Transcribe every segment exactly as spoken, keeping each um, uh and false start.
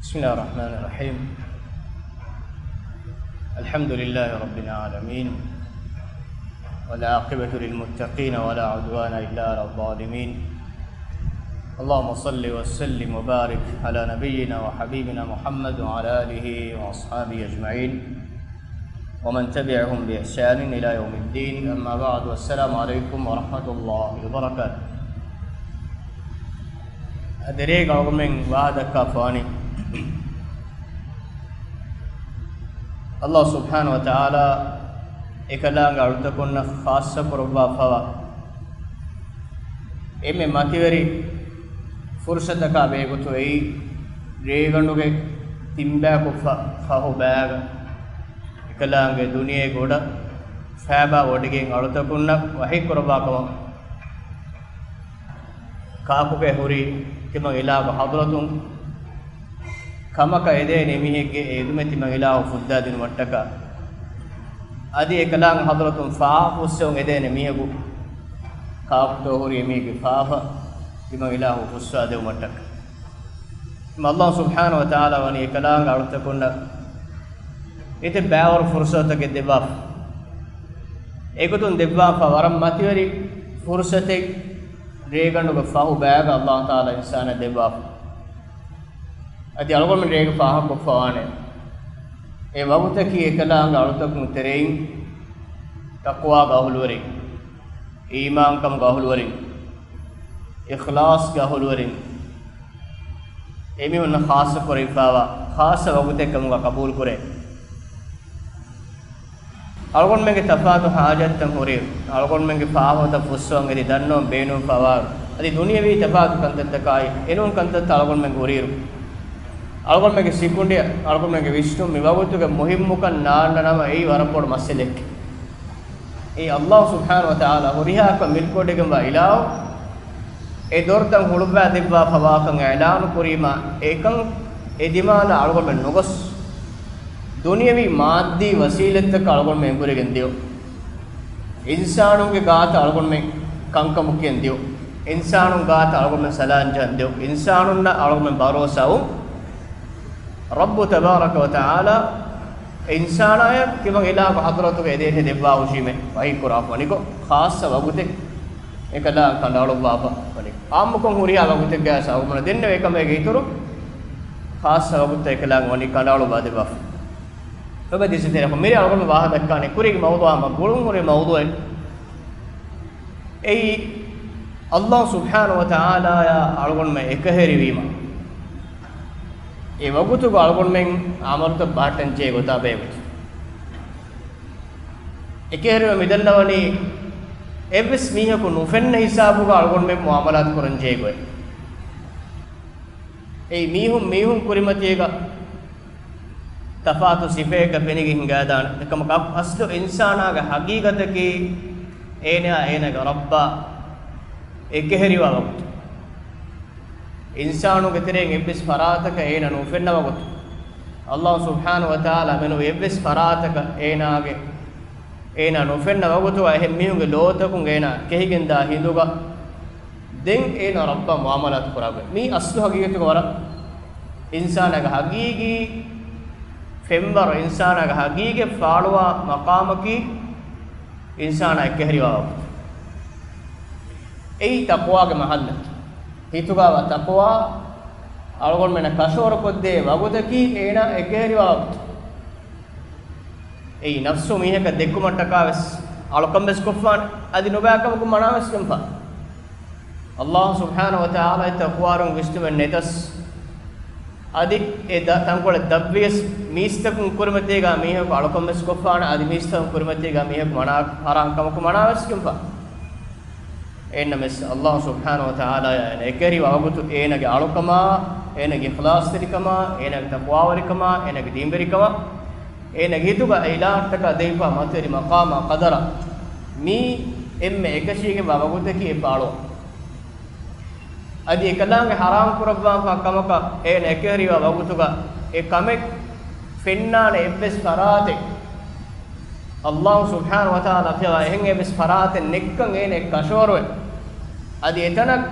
بسم الله الرحمن الرحيم. الحمد لله رب العالمين، والعاقبة للمتقين، ولا عدوان إلا على الظالمين. اللهم صل وسلم وبارك على نبينا وحبيبنا محمد وعلى آله وأصحابه أجمعين، ومن تبعهم بإحسان إلى يوم الدين. أما بعد، والسلام عليكم ورحمة الله وبركاته. އަދި ރޭގަ އަޅުގަނޑުމެން ވާހަކަދައްކާފަވާނީ، ﷲ ސުބްޙާނަހޫ ވަތަޢާލާ އެކަލާނގެ އަޅުތަކުންނަށް ޚާއްޞަކުރައްވާފައިވާ އެންމެ މަތިވެރި ފުރުޞަތަކާ ބެހޭގޮތު އެއީ، ރޭގަނޑުގެ ތިންބައިކުށްފަ ފަހު ބައިގަ އެކަލާނގެ ދުނިޔޭގެ އުޑަށް ފައިބާ ވޮޑިގެން އަޅުތަކުންނަށް ވަޙީ ކުރައްވާ ކަމަށް. ކާކުގެ ހުރި ތިމަން އިލާހުގެ ޙަޟްރަތުން ކަމަކަށް އެދޭނެ މީހެއްގެ އެދުމެއް ތިމަން އިލާހު ފުއްދާދިނުމަށްޓަކާ، އަދި އެކަލާނގެ ޙަޟްރަތުން ފާފަ ފުއްސެވުން އެދޭނެ މީހަކު ކާކުތޯ ހުރި އެމީހެއްގެ ފާފަ ތިމަން އިލާހު ފުއްސާދެވުމަށްޓަކާ. އެހެން ﷲ ސުބްޙާނަހޫ ވަތަޢާލާ ވަނީ އެކަލާނގެ އަޅުތަކުންނަށް އެތައް ބައިވަރު ފުރުޞަތުތަކެއް ދެއްވާފަ. އެގޮތުން ދެއްވާފަ ވަރަށް މަތިވެރި ފުރުޞަތެއް ރޭގަނޑުގެ ފަހު ބައިގަ ﷲ ތަޢާލާ އިންސާނަށް ދެއްވާފަ. އަދި އަޅުގަނޑުމެން ރޭގަ ފާހަގަކޮށްފަވާނެ، އެ ވަގުތަކީ އެކަލާނގެ އަޅުތަކުން ތެރެއިން ތަޤްވާގެ އަހުލުވެރިން، އީމާންކަމުގެ އަހުލުވެރިން، އިޚްލާޞްގެ އަހުލުވެރިން، އެމީހުންނަށް ޚާއްޞަ ކުރެވިފައިވާ ޚާއްޞަ ވަގުތެއް ކަމުގަ ޤަބޫލުކުރޭ. އަޅުގަނޑުމެންގެ ތަފާތު ޙާޖަތްތައް ހުރިއިރު، އަޅުގަނޑުމެންގެ ފާފަތައް ފުއްސަވަން އެދި ދަންނަވަން ބޭނުންފައިވާއިރު، އަދި ދުނިޔަވީ ތަފާތު ކަންތައްތަކާއި އެނޫން ކަންތައްތައް އަޅުގަނޑުމެން ހުރިއިރު، އަޅުގަނޑުމެންގެ ސިކުނޑިއަށް އަޅުގަނޑުމެންގެ ވިސްނުން މި ވަގުތުގެ މުހިއްމުކަން ނާންނަ ނަމަ، އެއީ ވަރަށް ބޮޑު މައްސަލައެއް. އެއީ ﷲ ސުބްޙާނަހޫ ވަތަޢާލާ ހުރިހާއަކަށް މިލްކުވެވޮޑިގެންވާ އިލާހު، އެ ދޮރުތައް ހުޅުއްވާ ދެއްވާފަވާކަން އިޢުލާނު ކުރީމާ، އެކަން އެ ދިމާލަށް އަޅުގަނޑުމެން ނުގޮސް، ދުނިޔަވީ މާއްދީ ވަސީލަތްތަކަށް އަޅުގަނޑުމެން އެނބުރިގެން ދިޔުން. އިންސާނުންގެ ގާތަށް އަޅުގަނޑުމެން ކަންކަމު ކިޔަން ދިޔުން. އިންސާނުން ގާތަށް އަޅުގަނޑުމެން ސަލާން ޖަހަން ދިޔުން. އިންސާނުންނަށް އަޅުގަނޑުމެން ބަރޯސާވުން. ރައްބު ތަބާރަކަ ވަތަޢާލާ އިންސާނާޔަށް ތިމަން އިލާހުގެ ޙަޟްރަތުގަ އެދޭނެ ދެއްވާހުށީމޭ ވަޙީ ކުރާފަ ވަނިކޮށް، ޚާއްޞަ ވަގުތެއް އެކަލާނގެ ކަނޑައަޅުއްވާފަ ވަނިކޮށް، ޢާއްމުކޮށް ހުރިހާ ވަގުތެއްގައި ސަބަބުން ދެންނެވި އެކަމޭގެ އިތުރު ޚާއްޞަ ވަގުތެއް އެކަލާނގެ ވަނީ ކަނޑައަޅުއްވާ ދެއްވާފަ. އެބަ ދިސްތެރެކު މިރޭ އަޅުގަނޑު ވާހަކަ ދައްކާނެ ކުރީގެ މައުޟޫޢާ މަ ގުޅުން ހުރި މައުޟޫޢެއް. އެއީ، ﷲ ސުބްޙާނަހޫ ވަތަޢާލާޔާ އަޅުގަނޑުމެން އެކަހެރިވީމަ، އެ ވަގުތުގަ އަޅުގަނޑުމެން ޢަމަލުތައް ބަހައްޓަން ޖެހޭ ގޮތާ ބެހޭގޮތު. އެކަހެރިވެ މިދަންނަވަނީ، އެއްވެސް މީހަކު ނުފެންނަ ހިސާބުގަ އަޅުގަނޑުމެން މުޢާމަލާތު ކުރަން ޖެހޭ ގޮތް. އެއީ، މީހުން މީހުން ކުރިމަތީގަ ތަފާތު ސިފައެއްގަ ފެނިގެން ހިނގާދާނެ. އެކަމަކު އަސްލު އިންސާނާގެ ޙަޤީޤަތަކީ އޭނާ އޭނާގެ ރައްބާ އެކަހެރިވާ ވަގުތު. އިންސާނުންގެ ތެރެއިން އެއްވެސް ފަރާތަކަށް އޭނާ ނުފެންނަ ވަގުތު. ﷲ ސުބްޙާނަހޫ ވަތަޢާލާ މެނުވީ އެއްވެސް ފަރާތަކަށް އޭނާގެ، އޭނާ ނުފެންނަ ވަގުތުގަ އެހެން މީހުންގެ ލޯތަކުން އޭނާ ކެހިގެންދާ ހިނދުގަ ދެން އޭނާ ރައްބާ މުޢާމަލާތު ކުރާ ގޮތް. މީ އަސްލު ޙަޤީޤަތުގަ ވަރަށް އިންސާނާގެ ޙަޤީޤީ ފެންވަރު، އިންސާނާގެ ޙަޤީޤީ ފާޅުވާ މަޤާމަކީ އިންސާނާ އެކަހެރިވާ ވަގުތު. އެއީ ތަޤްވާގެ މަޙައްލަކީ. ހިތުގައިވާ ތަޤްވާ އަޅުގަނޑުމެންނަށް ކަށަވަރުކޮށްދޭ ވަގުތަކީ އޭނާ އެކަހެރިވާ ވަގުތު. އެއީ ނަފްސު މީހަކަށް ދެއްކުމަށްޓަކާވެސް އަޅުކަންވެސް ކޮށްފާނެ، އަދި ނުބައިކަމަކުން މަނާވެސް ގެންފާނެ. ﷲ ސުބްޙާނަހޫ ވަތަޢާލާ ތަޤްވާވެރިން ވިސްނުމެއް ނެތަސް، އަދި އެ ދަ-، ތަންކޮޅެއް ދަށްވިޔަސް، މީސްތަކުން ކުރިމަތީގަ މީހަކު އަޅުކަންވެސް ކޮށްފާނެ، އަދި މީސްތަކުން ކުރިމަތީގަ މީހަކު މަނާ ހަރާން ކަމަކު މަނާވެސް ގެންފާ. އެހެންނަމަވެސް، ﷲ ސުބްޙާނަހޫ ވަތަޢާލާ އޭނަ އެކަހެރިވާ ވަގުތު އޭނަގެ އަޅުކަމާ، އޭނަގެ އިޚްލާޞްތެރިކަމާ، އޭނަގެ ތަޤްވާވެރިކަމާ، އޭނަގެ ދީންވެރިކަމާ، އޭނަގެ ހިތުގަ އެ އިލާހަށްޓަކާ ދެވިފާ މަތިވެރި މަޤާމާ ޤަދަރާ، މީ އެންމެ އެކަށީގެންވާ ވަގުތަކީ އެ ފާޅުވާ. އަދި އެކަލާނގެ ޙަރާމް ކުރައްވާފާ ކަމަކަށް އޭނަ އެކަހެރިވާ ވަގުތުގަ އެ ކަމެއް ފެންނާނެ އެއްވެސް ފަރާތެއް ﷲ ސުބްޙާނަހޫ ވަތަޢާލާ ފިޔަވާ އެހެން އެއްވެސް ފަރާތެއް ނެތްކަން އޭނަ އެ ކަށަވަރުވެ، އަދި އެތަނަށް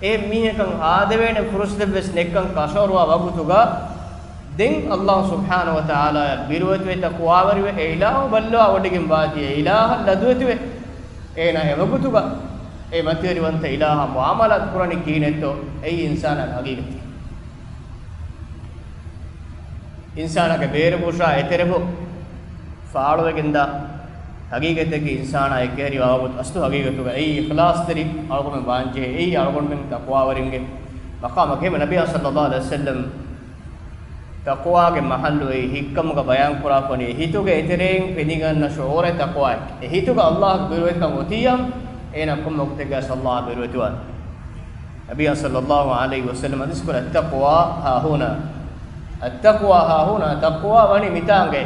އެ މީހަކަށް އާދެވޭނެ ފުރުޞަތެއްވެސް ނެތްކަން ކަށަވަރުވާ ވަގުތުގަ، ދެން ﷲ ސުބްޙާނަހޫ ވަތަޢާލާއަށް ބިރުވެތިވެ ތަޤްވާވެރިވެ، އެ އިލާހު ބައްލަވާ ވޮޑިގެން ވާތީ، އެ އިލާހަށް ލަދުވެތިވެ، އޭނާ އެވަގުތުގަ އެ މަތިވެރިވަންތަ އިލާހަށް މުޢާމަލާތު ކުރަނީ ކިހިނެއްތޯ؟ އެއީ އިންސާނާގެ ހަގީގަތެއް. އިންސާނާގެ ބޭރު ބުޝާ އެތެރެބު ފާޅުވެގެންދާ ހަގީގަތަކީ އިންސާނާ އެކެހެރިވާ ވަގުތު އަސްލު ހަގީގަތުގަ އެއީ އިޚްލާޞްތެރި އަޅުގަނޑުމެން ވާންޖެހޭ. އެއީ އަޅުގަނޑުމެން ތަޤްވާވެރިންގެ މަޤާމަކީ. އެހެން ނަބިއްޔާ ޞައްލައްލާހު ޢަލައިހި ވަސައްލަމް ތަޤްވާގެ މަޙައްލު އެއީ ހިތްކަމުގަ ބަޔާންކުރާ ކަން އެ ހިތުގެ އެތެރެއިން ފެނިގަންނަ ޝުޢޫރެއް ތަޤްވާއެކޭ. އެ ހިތުގަ ﷲ އަށް ބިރުވެތިކަން އޮތިއްޔާ އޭނާ ކޮންމެ ވަގުތެއްގަސް ﷲ އަށް ބިރުވެތިވާނެ. ނަބިއްޔާ ޞައްލައްލާހު ޢަލައިހި ވަސައްލަމް ޙަދީޘް ކުރޭ، "އައްތަޤްވާ ހާހުނާ، އައްތަޤްވާ ހާހުނާ، ތަޤްވާ ވަނީ މިތާނގައޭ."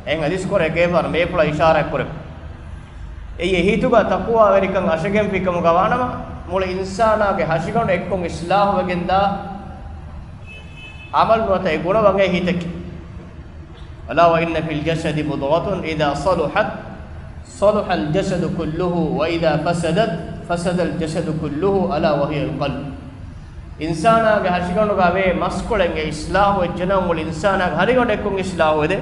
އެހެން ޙަދީޘް ކުރޭ ގެފާރު ބޭފުޅާ އިޝާރާތް ކުރޭ. އެއީ އެ ހިތުގަ ތަޤްވާވެރިކަން އަށަގެންފި ކަމުގަ ވާނަމަ، މުޅި އިންސާނާގެ ހަށިގަނޑު އެއްކޮށް އިޞްލާޙުވެގެންދާ ޢަމަލު ނުވަތަ އެ ގުނަވަން އެ ހިތަކީ. ألا وإن في الجسد مضغة إذا صلحت صلح الجسد كله وإذا فسدت فسد الجسد كله ألا وهي القلب. އިންސާނާގެ ހަށިގަނޑުގަ ވޭ މަސްކޮޅެއް އިޞްލާޙު ވެއްޖެނަމަ މުޅި އިންސާނާގެ ހަށިގަނޑު އެއްކޮށް އިޞްލާޙު ވެދޭ.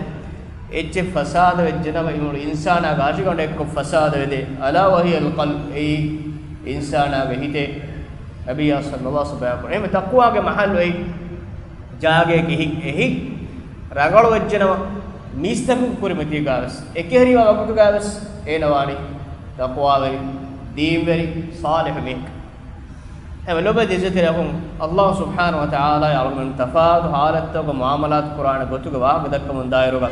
އެއްޗެއް ފަސާދަ ވެއްޖެނަމަ މުޅި އިންސާނާގެ ހަށިގަނޑު އެއްކޮށް ފަސާދަ ވެދޭ. ألا وهي القلب، އެއީ އިންސާނާގެ ހިތޭ. ނަބިއްޔާ ޞައްލައްލާހު ޢަލައިހި ވަސައްލަމް ބަޔާން ކުރޭ. އެހެން ތަޤްވާގެ މަޙައްލު އެއީ ޖާގައެކޭ. ހިތް، އެ ހިތް ރަނގަޅު ވެއްޖެނަމަ، މީސްތަކުން ކުރިމަތީގަވެސް، އެކެހެރިވާ ވަގުތުގަވެސް އޭނަ ވާނީ ތަޤްވާވެރި، ދީންވެރި، ޞާލިޙު މީހެއް. އެހެންވެ ލޮބުވެތި ޢިއްޒަތްތެރި އަޚުން، ﷲ ސުބްޙާނަހޫ ވަތަޢާލާ އަޅުގަނޑު ތަފާތު ޙާލަތްތަކުގަ މުޢާމަލާތު ކުރާނެ ގޮތުގެ ވާހަކަ ދައްކަމުން ދާއިރުގަ،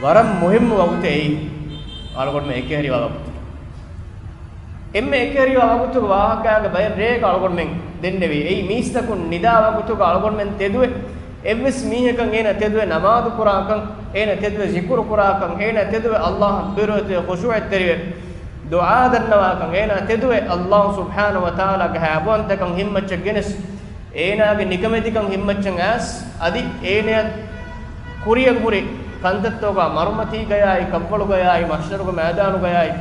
ވަރަށް މުހިއްމު ވަގުތެއް އެއީ އަޅުގަނޑުމެން އެކެހެރިވާ ވަގުތު. އެންމެ އެކެހެރިވާ ވަގުތުގެ ވާހަކައިގެ ބައެއް ރެއެއް އަޅުގަނޑުމެން ދެންނެވީ. އެއީ މީސްތަކުން ނިދާ ވަގުތުގަ އަޅުގަނޑުމެން ތެދުވެ، އެއްވެސް މީހަކަށް އޭނަ ތެދުވެ ނަމާދު ކުރާކަން، އޭނަ ތެދުވެ ޒިކުރު ކުރާކަން، އޭނަ ތެދުވެ ﷲ އަށް ބިރުވެތިވެ ޚުޝޫޢަތްތެރިވެ ދުޢާ ދަންނަވާކަން، އޭނަ ތެދުވެ ﷲ ސުބްޙާނަހޫ ވަތަޢާލާގެ ހައިބަވަންތަކަން ހިތްމައްޗަށް ގެނެސް، އޭނާގެ ނިކަމެތިކަން ހިތްމައްޗަށް އައިސް، އަދި އޭނަޔަށް ކުރިއަށް ހުރި ކަންތައްތަކުގަ މަރުމަތީގަޔާއި، ކައްވަޅުގަޔާއި، މަޙްޝަރުގެ މައިދާނުގަޔާއި،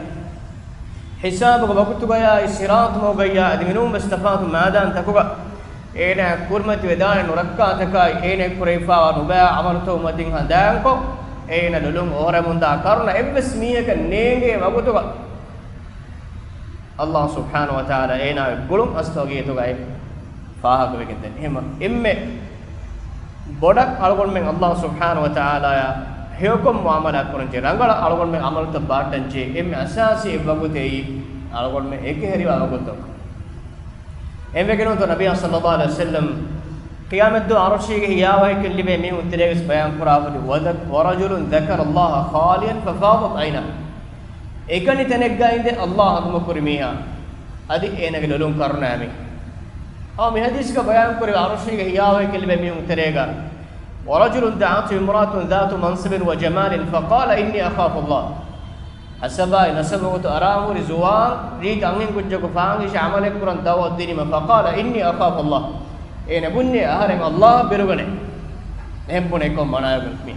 ޙިސާބުގެ ވަގުތުގަޔާއި، ޞިރާޠު މަގުގަޔާ އަދި މިނޫންވެސް ތަފާތު މައިދާންތަކުގަ އޭނާ ކުރިމަތިވެދާނެ ނުރައްކާތަކާއި، އޭނާ ކުރެވިފާވާ ނުބައި ޢަމަލުތަކުގެ މަތިން ހަނދާންކޮށް، އޭނާ ލޮލުން އޮހޮރެމުންދާ ކަރުނަ އެއްވެސް މީހަކަށް ނޭނގޭ ވަގުތުގަ، ﷲ ސުބްޙާނަހޫ ވަތަޢާލާ އޭނާގެ ގުޅުން އަސްލު ހަގީގަތުގައި ފާހަގަވެގެން ދެން. އެހެންވީމަ އެންމެ ބޮޑަށް އަޅުގަނޑުމެން ﷲ ސުބްޙާނަހޫ ވަތަޢާލާއާ ހެޔޮކޮށް މުޢާމަލާތް ކުރަންޖެހޭ، ރަނގަޅަށް އަޅުގަނޑުމެން ޢަމަލުތައް ބާއްޓަންޖެހޭ އެންމެ އަސާސީ އެއްވަގުތެއް އެއީ އަޅުގަނޑުމެން އެކެހެރިވާ ވަގުތު. އެންމެގެން ނޫންތޯ ނަބިއްޔާ ޞައްލައްލާހު ޢަލައިހި ވަސައްލަމް ޤިޔާމަތްދުވަހު ޢަރުޝީގެ ހިޔާވަހި ކެއްލިބޭ މީހުން ތެރޭގަސް ބަޔާން ކުރާ ހުރި، ވަރަ-، ވަރަޖުލުން ޛަކަރަﷲ ޚާލިޔަން ފަފާޟަތް ޢައިނާ. އެކަނި ތަނެއްގަ އިނދެ ﷲ ހަނދުމަކުރި މީހާ، އަދި އޭނަގެ ލޮލުން ކަރުނައައިމި. އަވަ މި ޙަދީޘްގަ ބަޔާން ކުރެވި ޢަރުޝީގެ ހިޔާވަހި ކެއްލިބޭ މީހުން ތެރޭގަ، ވަރަޖުލުން ދަޢަތްހު އިމްރައަތުން ޛާތު މަންޞަބިން ވަޖަމާލިން ފަޤާލަ އިންނީ އަޚާފުﷲ. ހަސަބާއި ނަސަބު ވަގުތު އަރާހުރި ޒުވާން ރީތި އަންހެންކުއްޖަކު ފާހިޝް ޢަމަލެއް ކުރަން ދަޢުވަތު ދިނީމަ، ފަޤާލަ އިންނީ އަޚާފުﷲ. އޭނަ ބުންޏޭ އަހަރެން ﷲ އަށް ބިރުގަނޭ. އެހެން ބުނެ ކޮން މާނައެއް މި؟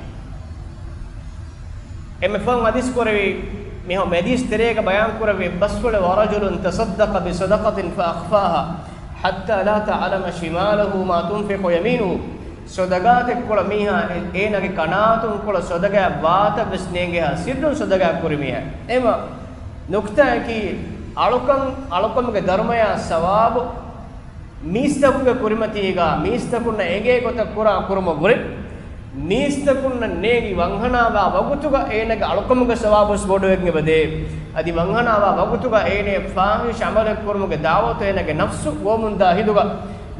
އެންމެ ފަހުން ޙަދީޘް ކުރެވި، މި ޙަދީޘް ތެރޭގަ ބަޔާން ކުރެވި އެއްބަސްފުޅެއް، ވަރަޖުލުން ތަޞައްދަޤަ ބިޞަދަޤަތިން ފައަޚްފާހާ ޙައްތާ ލާ ތަޢުލަމަ ޝިމާލަހު މާ ތުންފިޤު ޔަމީނުހު. ޞަދަޤާތެއް ކުޅަ މީހާ އޭ-، އޭނާގެ ކަނާތުން ކުޅަ ޞަދަޤާތް ވާތައް ވެސް ނޭނގޭހާ ސިއްރުން ޞަދަޤާތް ކުރި މީހާ. އެހެންވީމަ ނުކްތާއަކީ، އަޅުކަން، އަޅުކަމުގެ ދަރުމަޔާ ސަވާބު މީސްތަކުގެ ކުރިމަތީގަ މީސްތަކުންނަށް އެނގޭ ގޮތަށް ކުރާ ކުރުމަށްވުރެ، މީސްތަކުންނަށް ނޭނގި ވަންހަނާވާ ވަގުތުގަ އޭނާގެ އަޅުކަމުގެ ސަވާބުވެސް ބޮޑުވެގެން އެބަދޭ. އަދި ވަންހަނާވާ ވަގުތުގަ އޭނަ ފާޙިޝް ޢަމަލެއް ކުރުމުގެ ދަޢުވަތު އޭނާގެ ނަފްސު ގޮވަމުންދާ ހިނދުގަ،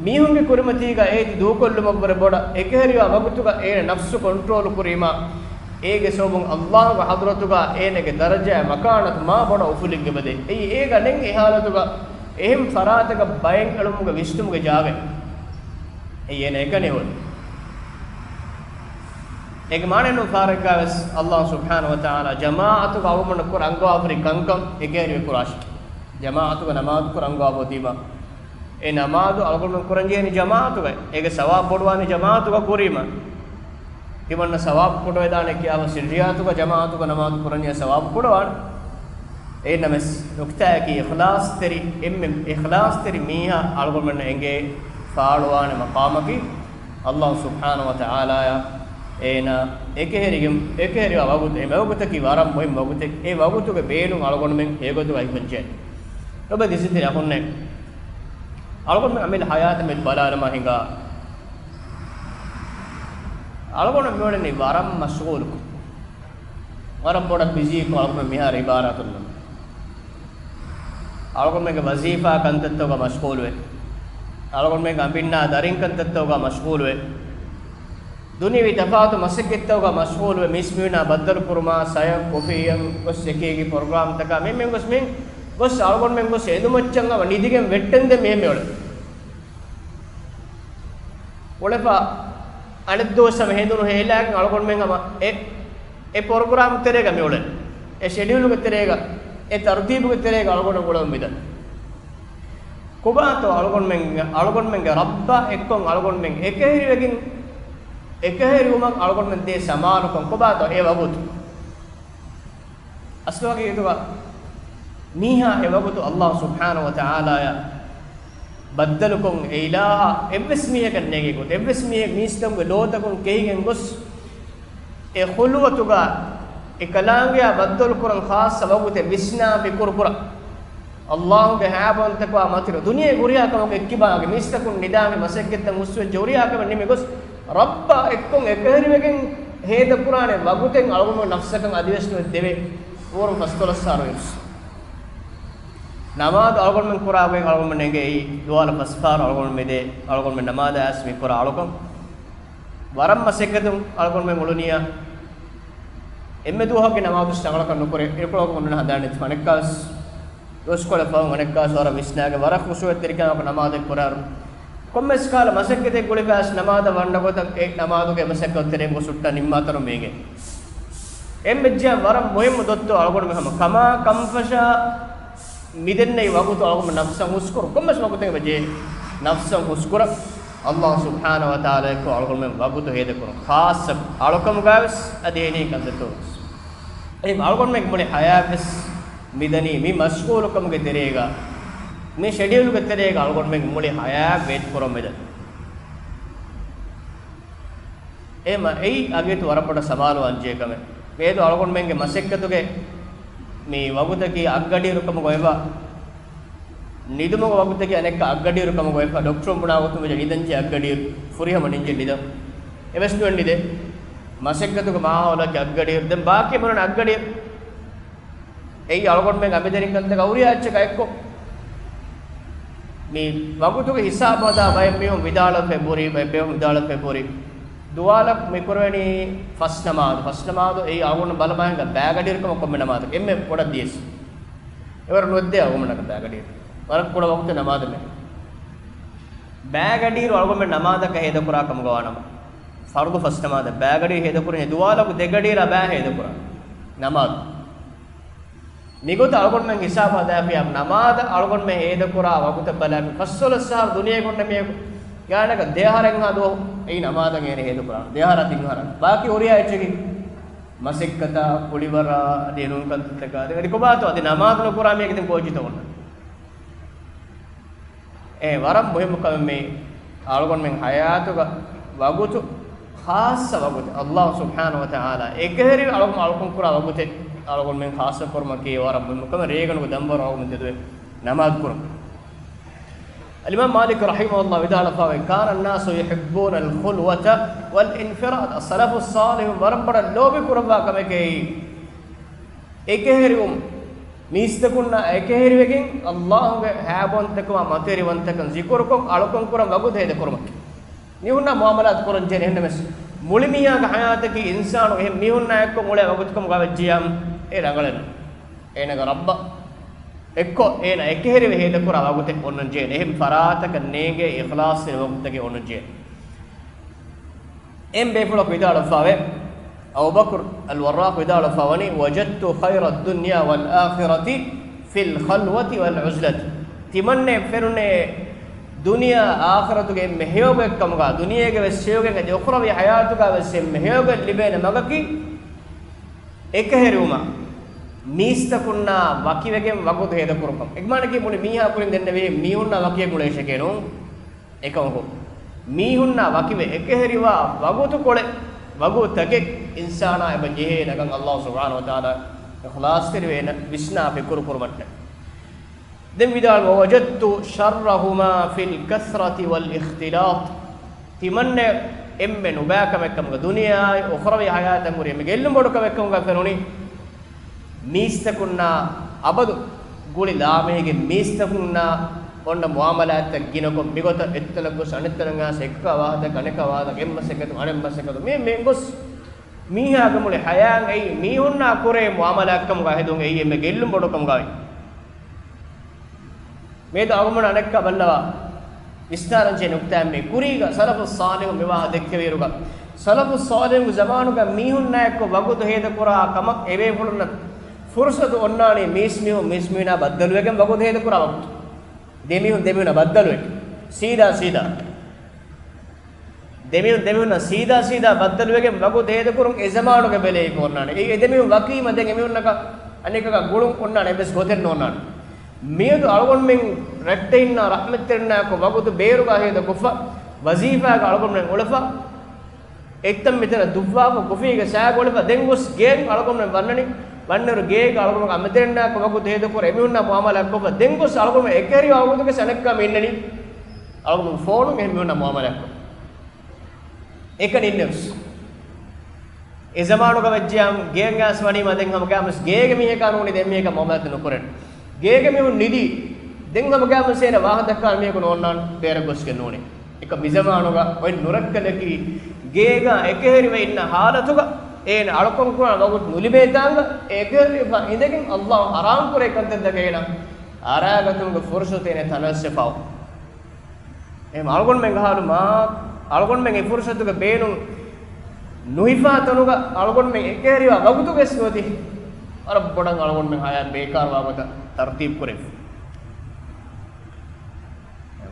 މީހުންގެ ކުރިމަތީގަ އޭތި ދޫކޮށްލުމަށްވުރެ ބޮޑަށް އެކަހެރިވާ ވަގުތުގަ އޭނަ ނަފްސު ކޮންޓްރޯލް ކުރީމާ، އޭގެ ސަބަބުން ﷲގެ ޙަޟްރަތުގަ އޭނަގެ ދަރަޖައާ މަކާނަތު މާ ބޮޑަށް އުފުލިގެން އެބަދޭ. އެއީ އޭގަ ނެތް އެ ޙާލަތުގަ އެހެން ފަރާތަކަށް ބައެއް އެޅުމުގެ ވިސްނުމުގެ ޖާގައެއް. އެއީ އޭނަ އެކަނި ހުރި. އޭގެ މާނައެއް ނޫން ފާރެއްގަވެސް ﷲ ސުބްޙާނަހޫ ވަތަޢާލާ ޖަމާޢަތުގަ އަޅުގަނޑުމެންނަށް ކުރަން އަންގަވާފަ ހުރި ކަންކަން އެކަހެރިވެ ކުރާށި. ޖަމާޢަތުގަ ނަމާދު ކުރަން އަންގަވާފަ އޮތީމާ، އެ ނަމާދު އަޅުގަނޑުމެން ކުރަންޖެހޭނީ ޖަމާޢަތުގަ. އޭގެ ސަވާބު ބޮޑުވާނީ ޖަމާޢަތުގަ ކުރީމަ. ތިމަންނަ ސަވާބު ކުޑަވެދާނެ ކިޔާފަ ސިއްރިއްޔާތުގަ ޖަމާޢަތުގަ ނަމާދު ކުރަންޖެހޭ ސަވާބު ކުޑަވާނެ. އެހެންނަމަވެސް ނުކްތާއަކީ އިޚްލާޞްތެރި، އެންމެ އިޚްލާޞްތެރި މީހާ އަޅުގަނޑުމެންނަށް އެނގޭ ފާޅުވާނެ މަޤާމަކީ، ﷲ ސުބްޙާނަހޫ ވަތަޢާލާއަށް އޭނާ އެކަހެރިގެން، އެކަހެރިވާ ވަގުތު، އެ ވަގުތަކީ ވަރަށް މުހިންމު ވަގުތެއް. އެ ވަގުތުގެ ބޭނުން އަޅުގަނޑުމެން ހެޔޮގޮތުގައި ހިފަންޖެހޭ. ލޮބުވެތި އިޒްޒަތްތެރި އަޚުންނޭ، އަޅުގަނޑުމެން އަމިއްލަ ހަޔާތަށް މި ބަލާލަމާ ހިނގާ، އަޅުގަނޑު މިއުޅެނީ ވަރަށް މަޝްޣޫލުކޮށް. ވަރަށް ބޮޑަށް ބިޒީކޮށް އަޅުގަނޑު މިހާރު އިބާރާތުން ނޫން. އަޅުގަނޑުމެންގެ ވަޒީފާ ކަންތައްތަކުގަ މަޝްޣޫލުވެ، އަޅުގަނޑުމެންގެ އަނބިންނާ ދަރިން ކަންތައްތަކުގަ މަޝްޣޫލުވެ، ދުނިޔަވީ ތަފާތު މަސައްކަތްތަކުގަ މަޝްޣޫލުވެ، މީސްމީހުންނާ ބައްދަލުކުރުމާ، ސަޔަށް ކޮފީއަށް ގޮސް އެކި އެކި ޕްރޮގްރާމްތަކާ މި މި ގޮސް މި ގޮސް އަޅުގަނޑުމެން ގޮސް އެނދުމައްޗަށް ހަމަ ނިދިގެން ވެއްޓެންދެން މި މި އުޅެނީ. އުޅެފަ އަނެއް ދުވަސް ހަމަ ހެނދުނު ހޭލާގެން އަޅުގަނޑުމެން ހަމަ އެ، އެ ޕްރޮގްރާމް ތެރޭގަ މި އުޅެނީ. އެ ޝެޑިއުލުގެ ތެރޭގަ، އެ ތަރުތީބުގެ ތެރޭގަ އަޅުގަނޑު އުޅެމުން މިދަނީ. ކޮބާތޯ އަޅުގަނޑުމެން، އަޅުގަނޑުމެންގެ ރައްބާ އެއްކޮށް އަޅުގަނޑުމެން އެކަހެރިވެގެން، އެކަހެރިވުމަށް އަޅުގަނޑުމެން ދޭ ސަމާލުކަން ކޮބާތޯ އެ ވަގުތު؟ އަސްލު ހަގީގަތުގަ މީހާ އެ ވަގުތު ﷲ ސުބްޙާނަހޫ ވަތަޢާލާއަށް ބައްދަލުކޮށް، އެ އިލާހަށް އެއްވެސް މީހަކަށް ނޭނގޭ ގޮތެއް، އެއްވެސް މީހެއް މީސްތަކުންގެ ލޯތަކުން ކެހިގެން ގޮސް، އެ ޚުލްވަތުގަ، އެކަލާނގެއާ ބައްދަލުކުރަން ޚާއްޞަ ވަގުތެއް ވިސްނާ ފިކުރުކުރާ، ﷲގެ ހައިބަންތަކާ މަތިރު ދުނިޔެ ހުރިހާ ކަމަކު އެއްކިބާގެ މީސްތަކުން ނިދާމެ މަސައްކަތްތައް ހުސްވެއްޖެ ހުރިހާ ކަމެއް ނިމިގޮސް، ރައްބާ އެއްކޮށް އެކަހެރިވެގެން ހޭދަކުރާނެ ވަގުތެއް އަޅުގަނޑު ނަފްސަކަށް އަދިވެސް ނުވެ ދެވޭ. ވަރަށް ފަސްދޮޅަސް ސާޅު ވިޔަސް. ނަމާދު އަޅުގަނޑުމެން ކުރާ ގޮތް އަޅުގަނޑުމެން ނެގޭ އެއީ ދުވާލަށް ފަސް ފަހަރު އަޅުގަނޑު މިދޭ، އަޅުގަނޑުމެން ނަމާދަށް އައިސް މި ކުރާ އަޅުކަން. ވަރަށް މަސައްކަތުން އަޅުގަނޑުމެން އުޅުނިއްޔާ. އެންމެ ދުވަހުގެ ނަމާދު ޝަގަޅަކަށް ނުކުރޭ، އިރުކޮޅަކު ހުންނަން ހަނދާން ނެތި އަނެއްކާވެސް. ދުވަސްކޮޅެއް ފަހުން އަނެއްކާވެސް ވަރަށް ވިސްނާގެން ވަރަށް ޚުޝޫޢަތްތެރިކަމާއެކު ނަމާދެއް ކުރާއިރު، ކޮންމެސް ކަހަލަ މަސައްކަތެއް ގުޅިފައިސް ނަމާދަށް ވަންނަ ގޮތަށް އެ ނަމާދުގެ މަސައްކަތް ތެރެއިން ގޮސް ހުއްޓާ ނިންމާތަނުން މީގެ. އެންމެ ޖެހި ވަރަށް މުހިއްމު ދޮއްތޯ އަޅުގަނޑުމެން ހަމަ ކަމާ ކަންފަށާ މިދެންނެވި ވަގުތު އަޅުގަނޑު ނަފްސަށް ހުސްކުރުން، ކޮންމެސް ވަގުތެއް ވެއްޖެ ނަފްސަށް ހުސްކުރަން، ﷲ ސުބްޙާނަހޫ ވަތަޢާލާއެކު އަޅުގަނޑުމެން ވަގުތު ހޭދަކުރުން، ޚާއްޞަ އަޅުކަމުގައިވެސް އަދި އެހެނިހެން ކަންތައްތަކުގައިވެސް. އެހެން އަޅުގަނޑުމެންގެ މުޅި ހަޔާތްވެސް މިދަނީ މި މަޝްޣޫލުކަމުގެ ތެރޭގަ، މި ޝެޑިއުލްގެ ތެރޭގަ އަޅުގަނޑުމެންގެ މުޅި ހަޔާތް ވޭތުކުރަން މިދަނީ. އެހެންމަ އެއީ އަގޭތު ވަރަށް ބޮޑަށް ސަމާލުވާންޖެހޭ ކަމެއް. އޭދު އަޅުގަނޑުމެންގެ މަސައްކަތުގެ މި ވަގުތަކީ އަށްގަޑިއިރު ކަމުގައިވާ، ނިދުމުގެ ވަގުތަކީ އަނެއްކާ އަށްގަޑިއިރު ކަމުގައިވާ، ޑޮކްޓަރުން ބުނާ ގޮތުން ވެއްޖެ ނިދަންޖެހޭ އަށްގަޑިއިރު، ފުރިހަމަ ނިންޖެ ނިދަން. އެވެސް ނުވެ ނިދޭ. މަސައްކަތުގެ މާހައުލަކީ އަށްގަޑިއިރު. ދެން ބާކީ ބުނަން އަށްގަޑިއިރު. އެއީ އަޅުގަނޑުމެން އަނބިދަރިން ކަންތަކާ ހުރިހާ އެއްޗަކާ އެއްކޮށް، މި ވަގުތުގެ ހިސާބު ހަދާ ބައެއް މީހުން ވިދާޅުވެފައި ބުރީ، ބައެއް ބޭފުން ވިދާޅުވެފައި ބުރީ. ދުވާލަށް މި ކުރެވެނީ ފަސް ނަމާދު. ފަސް ނަމާދު އެއީ އަޅުގަނޑު ބަލަމާ ހިނގާ ބައިގަޑިއިރު ކަމަށް ކޮންމެ ނަމާދަކަށް އެންމެ ބޮޑަށް ދިޔަސް. އެވަރު ނުވެއްދޭ އަޅުގަނޑަކަށް ބައިގަޑިއިރު. ވަރަށް ކުޑަ ވަގުތެއް ނަމާދަށް މެ. ބައިގަޑިއިރު އަޅުގަނޑުމެން ނަމާދަކަށް ހޭދަކުރާ ކަމުގަ ވާނަމަ، ފަރުޟު ފަސް ނަމާދަށް ބައިގަޑިއިރު ހޭދަކުރަނީ ދުވާލަކު ދެގަޑިއިރާ ބައި ހޭދަކުރާ ނަމާދު. މިގޮތަށް އަޅުގަނޑުމެން ހިސާބު ހަދާފިއްޔާ، ނަމާދަށް އަޅުގަނޑުމެން ހޭދަކުރާ ވަގުތަށް ބަލާފި، ފަސްދޮޅަސް އަހަރު ދުނިޔޭގަ އޮންނަ މީހަކު ގާނަކަށް ދެ އަހަރެއްހާ ދުވަހު އެއީ ނަމާދަށް އޭނަ ހޭދަކުރާ. ދެ އަހަރާ ތިން އަހަރާ. ބާކީ ހުރިހާ އެއްޗަކީ މަސައްކަތާ، ކުޅިވަރާ، އަދި އެނޫން ކަންތައްތަކާ. އަދި ކޮބާތޯ އަދި ނަމާދު ނުކުރާ މީހަކު ދެން ކޯއްޗިތޯ އޮންނަ. އެ ވަރަށް މުހިއްމު ކަމެއް މީ. އަޅުގަނޑުމެން ހަޔާތުގަ ވަގުތު، ޚާއްޞަ ވަގުތެއް، ﷲ ސުބްޙާނަހޫ ވަތަޢާލާ އެކަހެރި އަޅު، އަޅުކަން ކުރާ ވަގުތެއް އަޅުގަނޑުމެން ޚާއްޞަ ކުރުމަކީ ވަރަށް މުހިއްމު ކަމެއް. ރޭގަނޑުގެ ދަންވަރު އަޅުގަނޑުމެން ތެދުވެ ނަމާދު ކުރުން. އަލްއިމާމް މާލިކް ރަޙިމަހުﷲ ވިދާޅުވެފައިވޭ، كان الناس يحبون الخلوة والانفراد. ސަލަފުއް ޞާލިޙުން ވަރަށް ބޮޑަށް ލޯބި ކުރައްވާ ކަމެކޭ އެކަހެރިވުން، މީސްތަކުންނާ އެކަހެރިވެގެން ﷲގެ ހައިބަންތަކުމާ މަތިވެރިވަންތަކަން ޒިކުރުކޮށް، އަޅުކަން ކުރަން ވަގުތު ހޭދަކުރުމަކީ. މީހުންނާ މުޢާމަލާތު ކުރަން ޖެހޭ ނަމަވެސް، މުޅި މީހާގެ ޙަޔާތަކީ އިންސާނު އެހެން މީހުންނާ އެއްކޮށް އުޅޭ ވަގުތުކަމުގަ ވެއްޖިޔާމު އެ ރަނގަޅެއް ނޫން. އޭނާގެ ރައްބަށް އެއްކޮށް އޭނާ އެކަހެރިވެ ހޭދަކުރާ ވަގުތެއް އޮންނަން ޖެހޭނެ. އެހެން ފަރާތަކަށް ނޭނގޭ އިޚްލާޞްތެރި ވަގުތުތަކެއް އޮންނަން ޖެހޭނެ. އެން ބޭފުޅަކު ވިދާޅުވެފައިވޭ، އަބޫބަކުރު އަލްވައްރާޤު ވިދާޅުވެފައިވަނީ، وجدت خير الدنيا والآخرة في الخلوة والعزلة. ތިމަންނެ ފެނުނޭ ދުނިޔެ އާޚިރަތުގެ އެންމެ ހެޔޮގޮތްކަމުގަ، ދުނިޔޭގަވެސް ހެޔޮގޮތް އަދި އުޚްރަވީ ޙަޔާތުގަވެސް އެންމެ ހެޔޮގޮތް ލިބޭނެ މަގަކީ އެކަހެރިވުމަށް މީސްތަކުންނާ ވަކިވެގެން ވަގުތު ހޭދަކުރުކަން. އެކަމާނަކީ މުޅި މީހާ ކުރިން ދެންނެވިހެން މީހުންނާ ވަކިވެ ގުޅޭށެކޭ ނޫން. އެކަމަކު، މީހުންނާ ވަކިވެ އެކަހެރިވާ ވަގުތުކޮޅެއް، ވަގުތަކެއް އިންސާނާ އެބަ ޖެހޭ ނަގަން ﷲ ސުބްޙާނަހޫ ވަތަޢާލާ އިޚްލާޞްތެރިވެ ވިސްނާ ފިކުރު ކުރުމަށްޓަކައި. ދެން ވިދާޅު، "ووجدت شرهما في الكثرة والاختلاط." ތިމަންނަ އެންމެ ނުބައިކަމެއްކަމުގަ، ދުނިޔެއާއި އުޚްރަވީ ހަޔާތަށް ހުރި އެންމެ ގެއްލުން ބޮޑުކަމެއްކަމުގަ ފެނުނީ، މީސްތަކުންނާ އަބަދު ގުޅި ލާމެހިގެ މީސްތަކުންނާ އޮންނަ މުޢާމަލާތްތައް ގިނަކޮށް، މިގޮތަށް އެއްތަނަށް ގޮސް އަނެއްތަނަށް އައިސް އެކަކާ ވާހަކަ، އަނެކާ ވާހަކަ، އެއްމަސައްކަތުން އަނެއްމަސައްކަތުން މި މެންގޮސް މީހާގެ މުޅި ޙަޔާތް އެއީ މީހުންނާ ކުރޭ މުޢާމަލާތްކަމުގަ ހެދުން އެއީ އެންމެ ގެއްލުން ބޮޑުކަމުގައި. މިއަދު އަޅުގަނޑު އަނެއްކާ ބައްލަވާ ވިސްނާލަންޖެހޭ ނުކުތާއެއްމެ. ކުރީގަ ސަލަފުއް ޞާލިޙުން މިވާހަކަ ދެއްކެވިއިރުގަ، ސަލަފުއް ޞާލިޙުންގެ ޒަމާނުގަ މީހުންނާއެއްކޮށް ވަގުތު ހޭދަކުރާ ކަމަށް އެބޭފުޅުންނަށް ފުރުޞަތު އޮންނާނީ މީސްމީހުން މީސްމީހުންނާ ބައްދަލުވެގެން ވަގުތު ހޭދަކުރާ ވަގުތު. ދެމީހުން ދެމީހުންނާ ބައްދަލުވެ. ސީދާ ސީދާ. ދެމީހުން ދެމީހުންނާ ސީދާ ސީދާ ބައްދަލުވެގެން ވަގުތު ހޭދަކުރުން އެ ޒަމާނުގަ ބެލެވިފަ އޮންނާނެ. އެ، އެ ދެމީހުން ވަކީމަ ދެން އެމީހުންނަކަށް އަނެކަކާ ގުޅުން އޮންނާނެ އެއްވެސް ގޮތެއް ނޯންނާނެ. މިއަދު އަޅުގަނޑުމެން ރައްޓެހިންނާ ރަޙްމަތްތެރިންނާއެކު ވަގުތު ބޭރުގަ ހޭދަކޮށްފަ، ވަޒީފާގަ އަޅުގަނޑުމެން އުޅެފަ، އެއްތަން މިތަނަށް ދުއްވާފަ، ކޮފީގެ ސާގަ އުޅެފަ، ދެން ގޮސް ގޭގަ އަޅުގަނޑުމެން ވަންނަނީ، ވަންނައިރު ގޭގަ އަޅުގަނޑުމެން އަނބިތަންނާއެކު ވަގުތު ހޭދަކުރެ އެމީހުންނާ މުޢާމަލާތްކޮށްފަ، ދެން ގޮސް އަޅުގަނޑުމެން އެކަހެރިވާ ވަގުތުގަ އަނެއްކާ މި އިންނަނީ. އަޅުގަނޑު ފޯނުން އެހެން މީހުންނާ މުޢާމަލާތްކޮށް. އެކަނި އިންނެވެސް. އެ ޒަމާނުގަ ވެއްޖިޔާމު ގޭގަ ވެސް ވަނީމަ ދެން ހަމަ ގާމަސް ގޭގެ މީހަކާ ނޫނީ ދެން މީހަކާ މުޢާމަލާތެއް ނުކުރޭ. ގޭގެ މީހުން ނިދީ. ދެން ހަމަ ގާމަސް އޭނަ ވާހަކަ ދައްކާ މީހަކު ނޯންނާން ބޭރަށް ގޮސްގެން ނޫނީ. އެކަ މިޒަމާނުގަ އޮތް ނުރައްކަލަކީ ގޭގަ އެކަހެރިވެ އިންނަ ހާލަތުގަ އޭނަ އަޅުކަން ކުރާ ވަގުތު ނުލިބޭ ތާނގަ އެކަހެރިވެފަ އިނދެގެން ﷲ ހަރާމް ކުރޭ ކަންތައްތަކެއް އޭނަ އަރާގަތުމުގެ ފުރުޞަތު އޭނަ ތަނަވަސްވެފަ. އެހެން އަޅުގަނޑުމެންގެ ހާލު މާ، އަޅުގަނޑުމެން އެ ފުރުޞަތުގެ ބޭނުން ނުހިފާ ތަނުގަ އަޅުގަނޑުމެން އެކަހެރިވާ ވަގުތުގަސް ނުވަތި ވަރަށް ބޮޑަށް އަޅުގަނޑުމެން ހަޔާތް ބޭކާރުވާ ގޮތަށް ތަރުތީބު ކުރެވިފަ.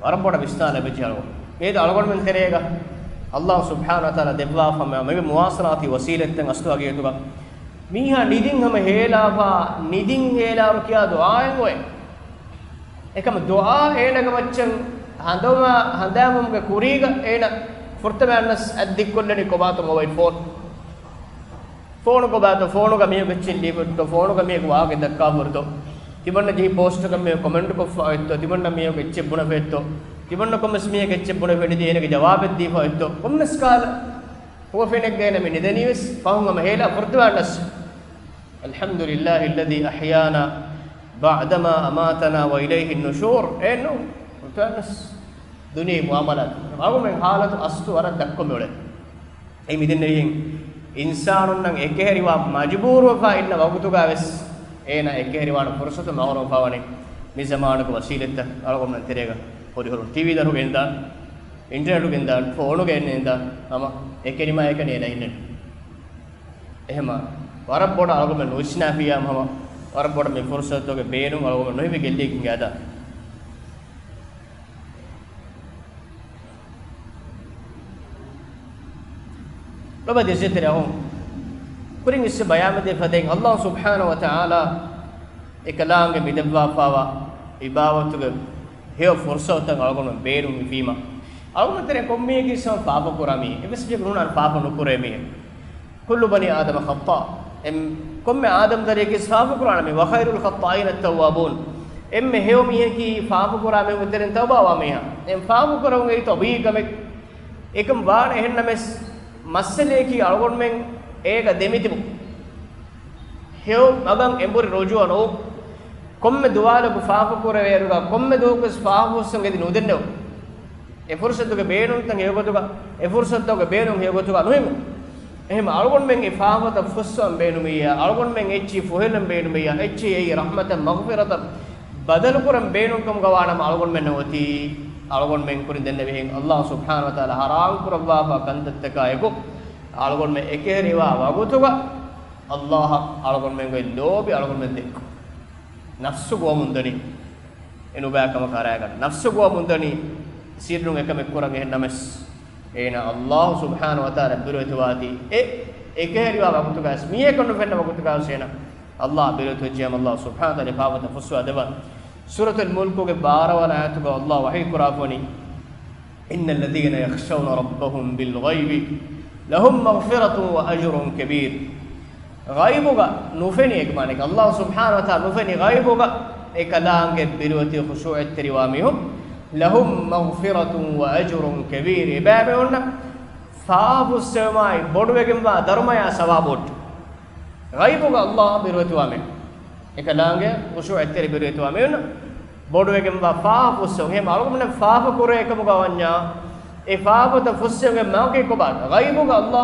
ވަރަށް ބޮޑަށް ވިސްނާލަ ބެޖި އަޅުގަނޑު. މިއަދު އަޅުގަނޑުމެން ތެރޭގަ ﷲ ސުބްޙާނަހޫ ވަތަޢާލާ ދެއްވާފަ މި މުވާޞަލާތީ ވަސީލަތްތައް އަސްލު ހަގީގަތުގަ މީހާ ނިދިން ހަމަ ހޭލާފަ، ނިދިން ހޭލާއިރު ކިޔާ ދުޢާއެއް އޮތް. އެކަމަ ދުޢާ އޭނަގެ މައްޗަށް ހަނދުމާ ހަނދާންވުމުގެ ކުރީގަ އޭނަ ފުރަތަމަ އަންނަސް އަތް ދިއްކޮށްލަނީ ކޮބާތޯ މޮބައިލް ފޯނު. ފޯނު ކޮބާތޯ، ފޯނުގަ މީހަކު އެއްޗެއް ލިޔެފައޮތްތޯ، ފޯނުގަ މީހަކު ވާހަކަ ދައްކާފައޮތްތޯ، ތިމަންނަ ޖެހި ޕޯސްޓަކަށް މީހަކު ކޮމެންޓް ކޮށްފައޮތްތޯ، ތިމަންނަ މީހަކު އެއްޗެއް ބުނެފައޮތްތޯ، ތިމަންނަ ކޮންމެސް މީހަކު އެއްޗެއް ބުނެފަ ނިދީ އޭނަގެ ޖަވާބެއް ދީފައޮތްތޯ، ކޮންމެސް ކަހަލަ ހުވަފެނެއްގަ އޭނަ މި ނިދަނީވެސް ފަހުން ހަމަ ހޭލާ ފުރަތަމަ އަންނަސް. الحمد لله الذي أحيانا بعدما أماتنا وإليه النشور. އެއްނު ފުރަތަމަ އަންނަސް ދުނިޔެ މުޢާމަލާތު. އަޅުގަނޑުމެން ހާލަތު އަސްލު ވަރަށް ދަށްކޮށް މިއުޅޭ. އެއީ މިދެންނެވިހެން އިންސާނުންނަށް އެކަހެރިވާ މަޖުބޫރުވެފަ އިންނަ ވަގުތުގަ ވެސް އޭނަ އެކަހެރިވާނެ ފުރުޞަތު މަހުރޫމްވެފަވަނީ. މި ޒަމާނުގެ ވަސީލަތްތައް އަޅުގަނޑުމެން ތެރޭގަ ހުރިހުރުން ޓީވީ ދަރުގަ އިންދާން، އިންޓަރނެޓުގަ އިންދާން، ފޯނުގަ އިންދާން، ހަމަ އެކަނިމާ އެކަނި އޭނަ އިންނަނީ. އެހެމަ ވަރަށް ބޮޑަށް އަޅުގަނޑުމެން ނުވިސްނާފިއްޔާ ހަމަ ވަރަށް ބޮޑަށް މި ފުރުޞަތުގެ ބޭނުން އަޅުގަނޑުމެން ނުހިފި ގެއްލިގެން ގާދާ. ލޮބުވެތި އިއްޒަތްތެރި އަޚުން، ކުރިން އިސް ބަޔާންވެދޭ ފަދައިން ﷲ ސުބްޙާނަހޫ ވަތަޢާލާ އެކަލާނގެ މިދެއްވާފާވާ އިބާވަތުގެ ހެޔޮ ފުރުޞަތުތައް އަޅުގަނޑުމެން ބޭނުން މިފީމަ، އަޅުގަނޑު ތެރެ ކޮންމީހަކީ ސަމް ފާފަކުރާ މީހެއް. އެއްވެސް މީހަކު ނޫނާން ފާފަ ނުކުރޭ މީހެއް. كل بني آدم خطاء. އެން، ކޮންމެ އާދަމް ދަރިޔަކީ ފާފަކުރާނެ މީ. وخير الخطائين التوابون. އެންމެ ހެޔޮ މީހަކީ ފާފަކުރާ މީހުންގެ ތެރެއިން ތައުބާވާ މީހާ. އެން ފާފަކުރެވުން އެއީ ޠަބީޢީ ކަމެއް. އެކަން ވާނެ އެހެންނަމަވެސް، މައްސަލަޔަކީ އަޅުގަނޑުމެން އޭގަ ދެމިތިބު. ހެޔޮ މަގަށް އެނބުރި ރުޖޫޢަ ނުވު. ކޮންމެ ދުވާލަކު ފާފަކުރެވޭއިރުގަ ކޮންމެ ދުވަހަކުވެސް ފާފަ ފުއްސަން އެދި ނުދެންނެވު. އެ ފުރުޞަތުގެ ބޭނުންތައް ހެޔޮގޮތުގަ، އެ ފުރުޞަތުގެ ބޭނުން ހެޔޮގޮތުގަ ނުހިމު. އެހެން އަޅުގަނޑުމެން އެ ފާފަތައް ފުއްސަވަން ބޭނުމިއްޔާ، އަޅުގަނޑުމެން އެއްޗިހި ފުހެލަން ބޭނުމިއްޔާ، އެއްޗިހި އެއީ ރަޙްމަތަށް މަޣްފިރަތަށް ބަދަލުކުރަން ބޭނުންކަމުގަ ވާނަމަ އަޅުގަނޑުމެންނަށް އޮތީ އަޅުގަނޑުމެން ކުރިން ދެންނެވިހެން ﷲ ސުބްޙާނަހޫ ވަތަޢާލާ ޙަރާމް ކުރައްވާފާ ކަންތައްތަކާއެކު އަޅުގަނޑުމެން އެކަހެރިވާ ވަގުތުގަ ﷲ އަށް އަޅުގަނޑުމެންގެ ލޯބި އަޅުގަނޑުމެން ދެއްކު. ނަފްސު ގޮވަމުން ދަނީ. އެ ނުބައި ކަމަކަށް އަރާގަންނަ. ނަފްސު ގޮވަމުން ދަނީ ސިއްރުން އެކަމެއް ކުރަން. އެހެންނަމަވެސް، އޭނާ ﷲ ސުބްޙާނަހޫ ވަތަޢާލާ ބިރުވެތިވާތީ އެ އެކަހެރިވާ ވަގުތުގަވެސް، މީހަކަށް ނުފެންނަ ވަގުތުގަވެސް އޭނާ ﷲ ބިރުވެތިވެއްޖެ ހަމަ ﷲ ސުބްޙާނަހޫ ވަތަޢާލާ ފާފަތައް ފުއްސަވާ ދެއްވާ. ސޫރަތުލް މުލްކުގެ ބާރަ ވަނަ އާޔަތުގަ ﷲ ވަޙީ ކުރާފަ ވަނީ، إن الذين يخشون ربهم بالغيب لهم مغفرة وأجر كبير. ޣައިބުގަ ނުފެނި، އެކަމާނެކަ ﷲ ސުބްޙާނަހޫ ވަތަޢާލާ ނުފެނި ޣައިބުގަ އެކަލާނގެ ބިރުވެތި ޚުޝޫޢަތްތެރިވާ މީހުން، لهم مغفرة وأجر كبير، އެބައިމީހުންނަށް ފާފަ ފުއްސެވުމާއި ބޮޑުވެގެންވާ ދަރުމަޔާ ސަވާބު އޮތް. ޣައިބުގަ ﷲ ބިރުވެތިވާ މީހުން، އެކަލާނގެ ޚުޝޫޢަތްތެރި ބިރުވެތިވާ މީހުން ބޮޑުވެގެންވާ ފާފަ ފުއްސެވުން. އެހެން އަޅުގަނޑުމެން ފާފަ ކުރޭ ކަމުގަ ވަންޏާ، އެ ފާފަތައް ފުއްސެވުމުގެ މަގަކީ ކޮބާ؟ ޣައިބުގަ ﷲ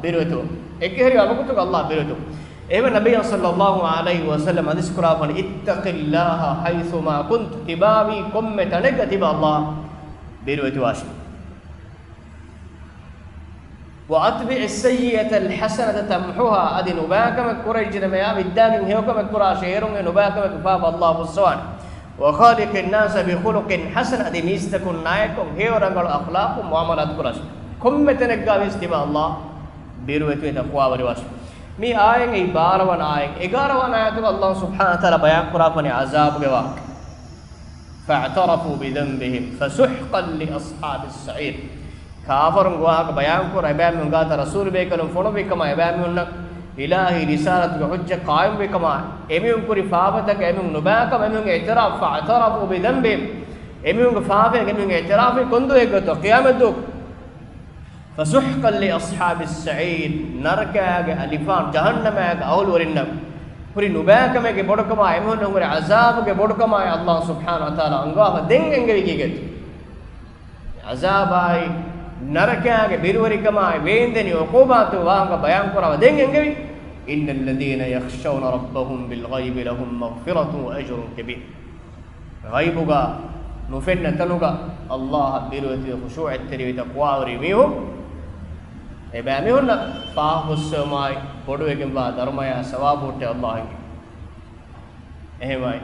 ބިރުވެތިވުން. އެކަހެރި ވަގުތުގަ ﷲ ބިރުވެތިވުން. އެހެން ނަބިއްޔާ ޞައްލައްލާހު ޢަލައިހި ވަސައްލަމަ ޙަދީޘް ކުރާފަން، اتق الله حيثما كنت، ތިބާވީ ކޮންމެ ތަނެއްގަ ތިބާ ﷲ ބިރުވެތިވާށި. وأتبع السيئة الحسنة تمحها، އަދި ނުބައިކަމެއް ކުރެއްޖެނަމަ އެއާ ވިއްދާގެން ހެޔޮކަމެއް ކުރާށޭ، އޭރުން އެ ނުބައިކަމެއްގެ ފާފަ ﷲ ފުއްސަވާނެ. وخالق الناس بخلق حسن، އަދި މީސްތަކުންނާއެކު ހެޔޮ ރަނގަޅު އަޚްލާޤު މުޢާމަލާތު ކުރާށޭ. ކޮންމެ ތަނެއްގަ ވެސް ތިބާ ﷲ ބިރުވެތިވެ ތަޤްވާވެރިވާށޭ. މި އާޔަތް އެއީ ބާރަ ވަނަ އާޔަތް. އެގާރަ ވަނަ އާޔަތުގަ ﷲ ސުބްޙާނަހޫ ވަތަޢާލާ ބަޔާން ކުރާފަނީ ޢަޒާބުގެ ވާހަކަ. فاعترفوا بذنبهم فسحقا لأصحاب السعير. ކާފަރުން ވާހަކަ ބަޔާންކުރާ، އެބައިމީހުން ގާތަށް ރަސޫލު ބޭކަލުން ފޮނުއްވި ކަމާ، އެބައިމީހުންނަށް އިލާހީ ރިސާލަތުގެ ޙުއްޖަ ޤާއިމްވި ކަމާ، އެމީހުން ކުރި ފާފަތަކަށް އެމީހުން ނުބައިކަމަށް އެމީހުން اعتراف، فاعترفوا بذنبهم، އެމީހުންގެ ފާފައިން އެމީހުން اعتراف، ކޮންދުވަހެއްގަތޯ؟ ޤިޔާމަތްދުވަހު. فسحقا لأصحاب السعير، ނަރަކައިގެ އަލިފާން، ޖަހަންނަމާގެ އަހުލުވެރިންނަށް ކުރި ނުބައިކަމެއްގެ ބޮޑުކަމާ، އެމީހުންނަށް ހުރި ޢަޒާބުގެ ބޮޑުކަމާއި ﷲ ސުބްޙާނަހޫ ވަތަޢާލާ އަންގާފަ ދެން އެންގެވީ ކީކޭތޯ؟ ޢަޒާބާއި ނަރަކައިގެ ބިރުވެރިކަމާއި ވޭންދެނި ޢުޤޫބާތު ވާހަކަ ބަޔާންކުރާފަ ދެން އެންގެވީ، إن الذين يخشون ربهم بالغيب لهم مغفرة وأجر كبير. ޣައިބުގަ ނުފެންނަ ތަނުގަ ﷲ އަށް ބިރުވެތިވެ ޚުޝޫޢަތްތެރިވެ ތަޤްވާވެރި މީހުން، އެބައިމީހުންނަށް ފާފަ ފުއްސެވުމާއި ބޮޑުވެގެންވާ ދަރުމަޔާ ސަވާބު ހުއްޓޭ ﷲ އެނގޭ. އެހެންވެ،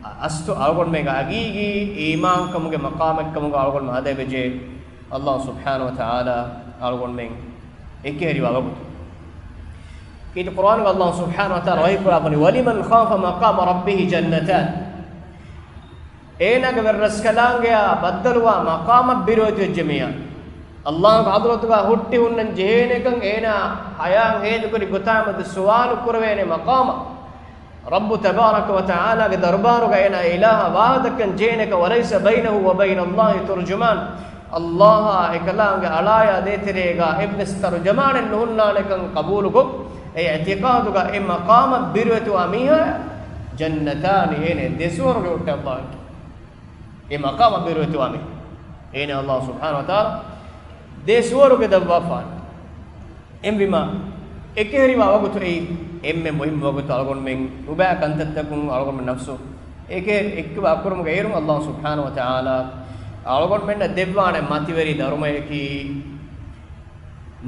އަ-، އަސްލު އަޅުގަނޑުމެންގެ ހަގީގީ އީމާންކަމުގެ މަޤާމެއްކަމުގަ އަޅުގަނޑުމެން ހަދައިގެން ޖެހޭ ﷲ ސުބްޙާނަހޫ ވަތަޢާލާ އަޅުގަނޑުމެން އެކަހެރިވާ ވަގުތު. ކީރިތި ޤުރްއާނުގަ ﷲ ސުބްޙާނަހޫ ވަތަޢާލާ ވަޙީ ކުރާފަނީ، ولمن خاف مقام ربه جنتان. އޭނާގެ ވެރިރަސްކަލާނގެއާ ބައްދަލުވާ މަޤާމަށް ބިރުވެތިވެއްޖެ މީހާ، ﷲ ގެ ޙަޟްރަތުގަ ހުއްޓި ހުންނަން ޖެހޭނެކަން އޭނާ ޙަޔާތް ހޭދަކުރި ގޮތާމެދު ސުވާލު ކުރެވޭނެ މަޤާމަށް. ރައްބު ތަބާރަކަ ވަތަޢާލާގެ ދަރުބާރުގަ އޭނާ އިލާހަށް ވާހަކަ ދައްކަން ޖެހޭނެކަން، وليس بينه وبين الله ترجمان، ﷲ އާއި އެކަލާނގެ އަޅާޔާ ދޭތެރޭގަ އެއްވެސް ތަރުޖަމާނެއް ނުހުންނާނެކަން ޤަބޫލުކޮށް، އެ އިޢްތިޤާދުގަ އެ މަޤާމަށް ބިރުވެތިވާ މީހާ، جنتان، އޭނަ ދެ ސުވަރުގެ ހުއްޓޭ ﷲ އެނގޭ. އެ މަޤާމަށް ބިރުވެތިވާ މީހާ، އޭނަ ﷲ ސުބްޙާނަހޫ ވަތަޢާލާ ދެ ސުވަރުގެ ދައްވާފާނެ. އެހެންވީމާ، އެކަހެރިވާ ވަގުތު އެއީ އެންމެ މުހިއްމު ވަގުތު. އަޅުގަނޑުމެން ނުބައި ކަންތައްތަކުން އަޅުގަނޑުމެން ނަފްސު އެކެ އެއްކަ ވާކުރުމުގަ އޭރުން ﷲ ސުބްޙާނަހޫ ވަތަޢާލާ އަޅުގަނޑުމެންނަށް ދެއްވާނެ މަތިވެރި ދަރުމަޔަކީ،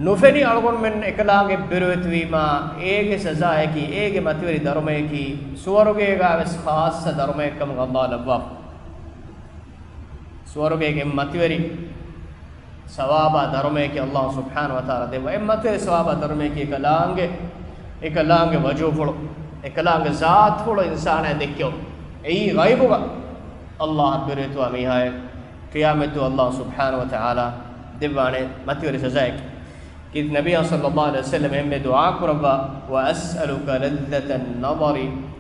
ނުފެނި އަޅުގަނޑުމެން އެކަލާނގެ ބިރުވެތިވީމާ، އޭގެ ސަޒާޔަކީ، އޭގެ މަތިވެރި ދަރުމަޔަކީ، ސުވަރުގޭގަ ވެސް ޚާއްޞަ ދަރުމައެއްކަމުގަ ﷲ ލައްވާފަ. ސުވަރުގޭގެ މަތިވެރި ސަވާބާ ދަރުމަޔަކީ ﷲ ސުބްޙާނަހޫ ވަތަޢާލާ ދެއްވާ. އެ މަތިވެރި ސަވާބާ ދަރުމަޔަކީ އެކަލާނގެ، އެކަލާނގެ ވަޖުހުފުޅު، އެކަލާނގެ ޒާތުފުޅު އިންސާނާ ދެއްކެވުން. އެއީ ޣައިބުގަ ﷲ އަށް ބިރުވެތިވާ މީހާޔަށް ޤިޔާމަތްދުވަހު ﷲ ސުބްޙާނަހޫ ވަތަޢާލާ ދެއްވާނެ މަތިވެރި ސަޒާޔަކީ. ކީރިތި ނަބިއްޔާ ޞައްލައްލާހު ޢަލައިހި ވަސައްލަމަ އެންމެ ދުޢާ ކުރައްވާ، وأسألك لذة النظر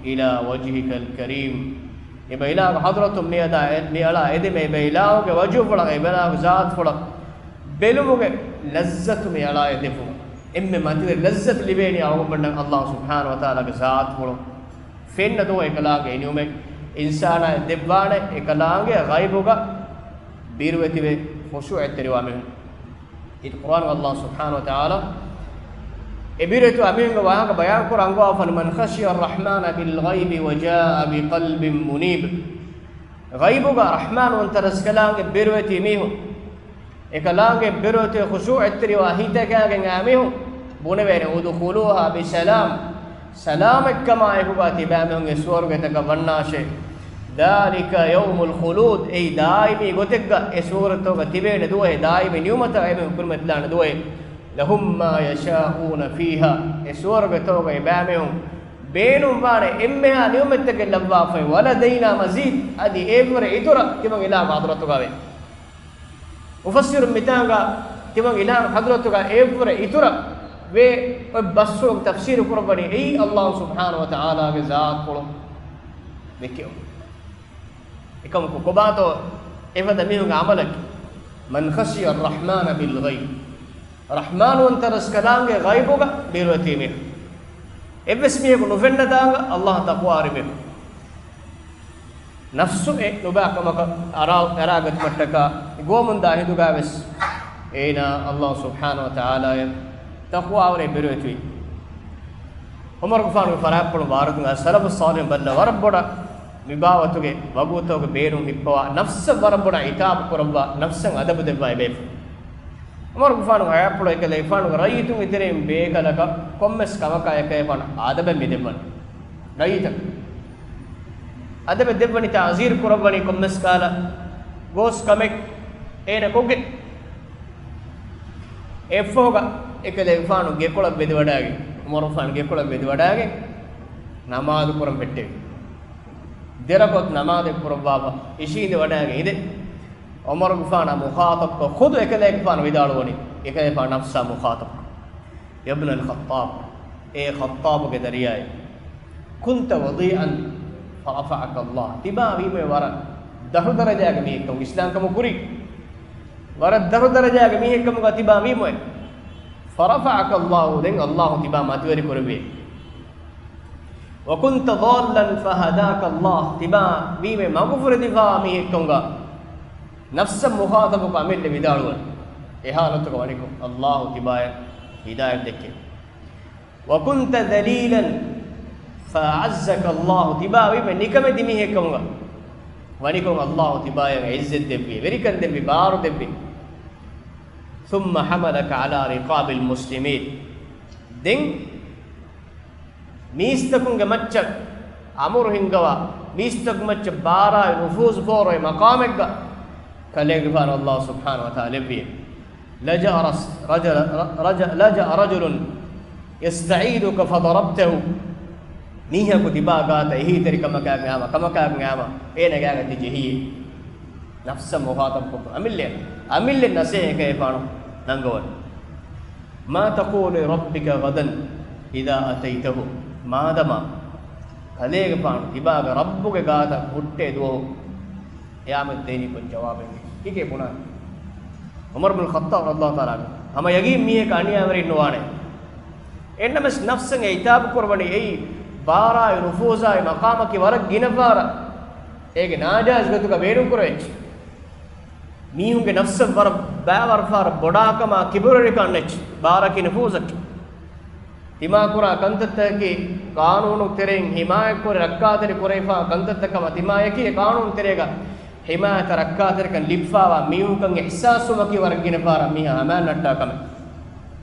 إلى وجهك الكريم. އެބަ އިލާހުގެ ޙަޟްރަތުން މިއަދާ އެ-، މިއަޅާ އެދެމޭ އެބަ އިލާހުގެ ވަޖުހުފުޅަށް، އެބަ އިލާހުގެ ޒާތުފުޅަށް ބެލުމުގެ ލައްޒަތު މިއަޅާ އެދެފުޅު. އެންމެ މަތިވެރި ލައްޒަތު ލިބޭނީ އަޅުގަނޑުމެންނަށް ﷲ ސުބްޙާނަހޫ ވަތަޢާލާގެ ޒާތުފުޅު ފެންނަ ދުވަހު އެކަލާނގެ އިނިއުމެއް އިންސާނާ ދެއްވާނެ އެކަލާނގެ ޣައިބުގަ ބިރުވެތިވެ ޚުޝޫޢަތްތެރިވާ މީހުން. އިތު ޤުރްއާނުގަ ﷲ ސުބްޙާނަހޫ ވަތަޢާލާ އެ ބިރުވެތިވާ މީހުންގެ ވާހަކަ ބަޔާންކުރަން އަންގަވާފަން، من خشي الرحمن بالغيب وجاء بقلب منيب. ޣައިބުގަ ރަޙްމާންވަންތަ ރަސްކަލާނގެ ބިރުވެތި މީހުން، އެކަލާނގެ ބިރުވެތި ޚުޝޫޢަތްތެރިވާ ހިތަކާގެން އާ މީހުން ބުނެވޭނެ، ادخلوها بسلام، ސަލާމަތްކަމާއެކުގަ ތިބާމީހުން އެ ސުވަރުގެތަކަށް ވަންނާށޭ. ذلك يوم الخلود، އެއީ ދާއިމީ ގޮތެއްގަ އެ ސުވަރުގެތަކުގަ ތިބޭނެ ދުވަހެއް، ދާއިމީ ނިޢުމަތަށް އެމީހުން ކުރިމަތިލާނެ ދުވަހެއް. لهم ما يشاءون فيها، އެ ސުވަރުގެތަކުގަ އެބައިމީހުން ބޭނުންވާނެ އެންމެހާ ނިޢުމަތްތަކެއް ލައްވާފައި. ولدينا مزيد، އަދި އެއަށްވުރެ އިތުރަށް ތިމަން އިލާހު ޙަޟްރަތުގަ ވޭ. މުފައްސިރުން މިތާނގަ ތިމަން އިލާހު ޙަޟްރަތުގަ އެއަށްވުރެ އިތުރަށް ވޭ އޮތް ބަސްފުޅުން ތަފްސީރު ކުރައްވަނީ އެއީ ﷲ ސުބްޙާނަހޫ ވަތަޢާލާގެ ޒާތުފުޅު ދެއްކެވުން. އެކަމަކު ކޮބާތޯ އެފަދަ މީހުންގެ ޢަމަލަކީ؟ مَنْ خَشِيَ الرَّحْمَٰنَ بِالْغَيْبِ. ރަޙްމާންވަންތަ ރަސްކަލާނގެ ޣައިބުގަ ބިރުވެތި މީހުން. އެއްވެސް މީހަކު ނުފެންނަ ތާނގަ ﷲ އަށް ތަޤްވާވެރި މީހުން. ނަފްސު އެ ނުބާ ކަމަކަށް އަރާ، އަރާގަތުމަށްޓަކާ ގޯމުންދާ ހިނދުގައިވެސް އޭނާ ﷲ ސުބްޙާނަހޫ ވަތަޢާލާއަށް ތަޤްވާވެރި ބިރުވެތިވި. ޢުމަރުގެފާނުގެ ފަރާތްޕުޅު ވާރިދުގަ ސަލަފު ޞާލިޙުން ބައްލަ ވަރަށް ބޮޑަށް މިބާވަތުގެ ވަގުތުގެ ބޭނުން ހިއްޕަވާ، ނަފްސަށް ވަރަށް ބޮޑަށް ޢިތާބު ކުރައްވާ، ނަފްސަށް އަދަބު ދެއްވާ އެބޭފުޅުން. ޢުމަރުގެފާނު ޙަޔާތްޕުޅު އެކަލޭގެފާނުގެ ރައްޔިތުންގެ ތެރެއިން ބޭކަލަކަށް ކޮންމެސް ކަމަކާ އެކަލޭގެފާނު އަދަބެއް މި ދެއްވަނީ. ރައްޔިތަކަށް އަދަބެއް ދެއްވަނީ، ތަޢުޒީރު ކުރައްވަނީ ކޮންމެސް ކަހަލަ ގޯސް ކަމެއް އޭނަ ކޮށްގެން. އެއަށްފަހުގަ އެކަލޭގެފާނު ގެކޮޅަށް ވެދިވަޑައިގެން، ޢުމަރުގެފާނު ގެކޮޅަށް ވެދިވަޑައިގެން ނަމާދު ކުރަން ފެއްޓެވި. ދެރަކަޢަތު ނަމާދެއް ކުރައްވާފަ އިށީނދެ ވަޑައިގެން އިނދެ، ޢުމަރުގެފާނާ މުޚާޠަބްކޮށް ޚުދު އެކަލޭގެފާނު ވިދާޅުވަނީ، އެކަލޭގެފާނު ނަފްސާ މުޚާޠަބްކޮށް، يا ابن الخطاب، އޭ ޚައްޠާބުގެ ދަރިޔާއޭ، كنت وضيعا فرفعك الله، ތިބާ ވީމެ ވަރަށް ދަށު ދަރަޖާގެ މީހެއްކަމުގަ، އިސްލާމްކަމުގަ ކުރީ ވަރަށް ދަށު ދަރަޖާގެ މީހެއްކަމުގަ ތިބާ ވީމެ، فرفعك الله، ދެން ﷲ ތިބާ މަތިވެރި ކުރެއްވި. وكنت ضالا فهداك الله، ތިބާ ވީމެ މަގުފުރެދިފާ މީހެއްކަމުގަ، ނަފްސަށް މުޚާޠަބުކޮށް އަމިއްލަ ވިދާޅުވަން. އެ ޙާލަތުގަ ވަނިކޮށް، ﷲ ތިބާޔަށް ހިދާޔަތް ދެއްކެވި. وكنت ذليلا فأعزك الله، ތިބާ ވީމެ ނިކަމެތި މީހެއްކަމުގަ، ވަނިކޮށް ﷲ ތިބާޔަށް ޢިއްޒަތް ދެއްވި، ވެރިކަން ދެއްވި، ބާރު ދެއްވި. ثم حملك على رقاب المسلمين، ދެން މީސްތަކުންގެ މައްޗަށް އަމުރު ހިންގަވާ، މީސްތަކު މައްޗަށް ބާރާއި ނުފޫޒު ފޯރުވި މަޤާމެއްގަ ކަލޭގެފާނު ﷲ ސުބްޙާނަހޫ ވަތަޢާލާ އެއްވި. لجأ رس-، رجل، ر-، رج-، لجأ رجل يستعيذك فضربته. މީހަކު ތިބާ ގާތަށް އެހީތެރިކަމަކާގެން އާމަ، ކަމަކާގެން އާމަ، އޭނަ ގާގަ ތި ޖެހީ. ނަފްސަށް މުޚާޠަބުކޮށް އަމިއްލަ، އަމިއްލަ ނަސޭހަތް އެކަލޭގެފާނު ނަންގަވަން. ما تقول لربك غدا إذا أتيته، މާދަމާ ކަލޭގެފާނު ތިބާގެ ރައްބުގެ ގާތަށް ހުއްޓޭ ދުވަހު ޤިޔާމަތް ދޭނީ ކޮން ޖަވާބެއް؟ ކީކޭ ބުނާނެ؟ ޢުމަރު ބިން ޚައްޠާބް ރަޟިޔަﷲ ތަޢާލާ ޢަންހު، ހަމަ ޔަގީން މީހަކަށް އަނިޔާވެރިން ނުވާނެ. އެންނަމެސް ނަފްސަށް އެ ޢިތާބު ކުރައްވަނީ އެއީ ބާރާއި ނުފޫޒާއި މަޤާމަކީ ވަރަށް ގިނަ ފަހަރަށް އޭގެ ނާޖާއިޒް ގޮތުގަ ބޭނުން ކުރެވިއްޖެ. މީހުންގެ ނަފްސަށް ވަރަށް ބައިވަރު ފަހަރަށް ބޮޑާކަމާ ކިބުރުވެރިކަން އަންނައްޗި، ބާރަކީ ނުފޫޒަކީ. ތިމާކުރާ ކަންތައްތަކަކީ ޤާނޫނު ތެރެއިން ޙިމާޔަތްކުރި ރައްކާތެރި ކުރެވިފާ ކަންތައްތައް ކަމަށް ތިމާޔަކީ ޤާނޫނު ތެރޭގަ ޙިމާޔަތަށް ރައްކާތެރިކަން ލިބިފާވާ މީހުންކަން އިޙްސާސްވުމަކީ ވަރަށް ގިނަ ފަހަރަށް މީހާ އަމާން ނައްޓާ ކަމެއް.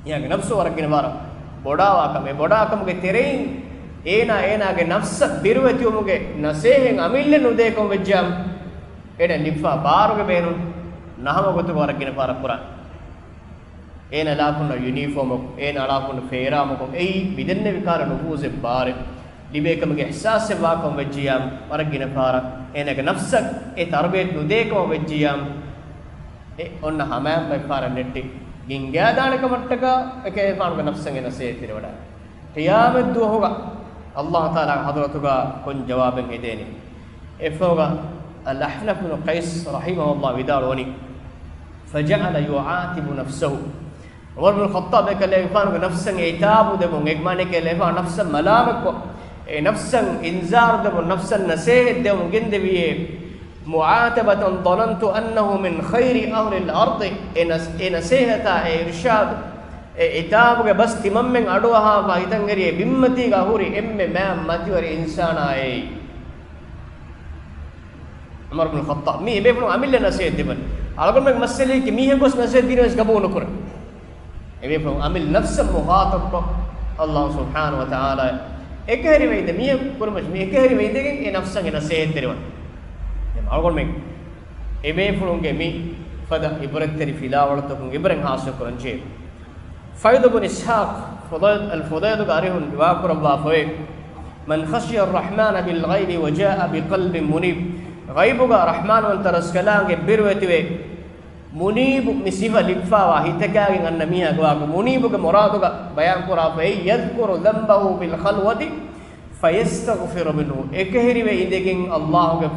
މީހާގެ ނަފްސު ވަރަށް ގިނަ ފަހަރަށް ބޮޑާވާ ކަމެއް. ބޮޑާކަމުގެ ތެރެއިން އޭނާ އޭނާގެ ނަފްސަށް ބިރުވެތިވުމުގެ ނަސޭހަތް އަމިއްލަ ނުދޭކަމަށް ވެއްޖިއްޔާ، އޭނަ ލިބިފާ ބާރުގެ ބޭނުން ނަހަމަ ގޮތުގަ ވަރަށް ގިނަ ފަހަރަށް ކުރާނެ. އޭނަ ލާކުންނަ ޔުނީފޯމަކު، އޭނަ އަޅާކުން ފޭރާމަކު، އެއީ މިދެންނެވި ކަހަލަ ނުފޫޒެއް ބާރެއް ލިބޭ ކަމުގެ އިޙްސާސެއް ވާކަމަށް ވެއްޖިއްޔާ، ވަރަށް ގިނަ ފަހަރަށް އޭނަގެ ނަފްސަށް އެ ތަރުބިޔަތު ނުދޭ ކަމަށް ވެއްޖިއްޔާ، އެ އޮންނަ ހަމައިން ބައެއް ފަހަރަށް ނެއްޓި ގިންގައިދާނެ ކަމަށްޓަކާ އެކަލޭގެފާނުގެ ނަފްސަށް އެ ނަސޭހަތް ދެވަޑާ. ޤިޔާމަތް ދުވަހުގަ ﷲ ތަޢާލާގެ ޙަޟްރަތުގަ ކޮން ޖަވާބެއް އެދޭނީ؟ އެއަށްފަހުގަ އަލްއަޙްނަފް ބިން ޤައިސް ރަޙިމަހުﷲ ވިދާޅުވަނީ، فجعل يعاتب نفسه. ޢުމަރު ބިން ޚައްޠާބް އެކަލޭގެފާނުގެ ނަފްސަށް އެ ޢިތާބު ދެމުން، އެ މާނައަކީ އެކަލޭގެފާނު ނަފްސަށް މަލާމަތްކޮށް، އެ ނަފްސަށް އިންޒާރު ދެމުން، ނަފްސަށް ނަސޭހަތް ދެމުން ގެންދެވިއޭ، معاتبة ظننت أنه من خير أهل الأرض، އެ ނަސް-، އެ ނަސޭހަތާ، އެ އިރުޝާދު، އެ ޢިތާބުގެ ބަސް ތިމަންމެން އަޑުއަހާފާ ހިތަށް އެރި އެ ބިންމަތީގަ ހުރި އެންމެ މާތް މަތިވެރި އިންސާނާއޭ. ޢުމަރު ބިން ޚައްޠާބް މީ އެބޭފުޅުން އަމިއްލަ ނަސޭހަތް ދެއްވަނީ. އަޅުގަނޑުމެން މައްސަލައަކީ މީހަކު ގޮސް ނަސޭހަތް ދިނުން ވެސް ގަބޫލު ނުކުރޭ. އެބޭފުޅުން އަމިއްލަ ނަފްސަށް މުޚާޠަބްކޮށް، ﷲ ސުބްޙާނަހޫ ވަތަޢާލާ އެކަހެރިވެ އިނދެ މީހަކު ކުރިމަތި މި އެކަހެރިވެ އިނދެގެން އެ ނަފްސަށް އެ ނަސޭހަތް ދެއްވަނީ. ދެން އަޅުގަނޑުމެން އެބޭފުޅުންގެ މި ފަދަ ޢިބްރަތްތެރި ފިލާވަޅުތަކުން ޢިބްރަތް ޙާޞިލު ކުރަން ޖެހޭ. ފައިޟު ބިން އިސްޙާޤް ފުޟައިލް، އަލް ފުޟައިލުގެ އަރިހުން ރިވާކުރައްވާފައިވޭ، من خشي الرحمن بالغيب وجاء بقلب منيب، ޣައިބުގަ ރަޙްމާންވަންތަ ރަސްކަލާނގެ ބިރުވެތިވެ، މުނީބު މި ސިފަ ލިބިފާވާ ހިތަކާގެން އަންނަ މީހާ ގޮވާކު، މުނީބުގެ މުރާދުގަ ބަޔާންކުރާފައި، يذكر ذنبه بالخلوة فيستغفر منه، އެކަހެރިވެ އިނދެގެން އައްލާހުގެ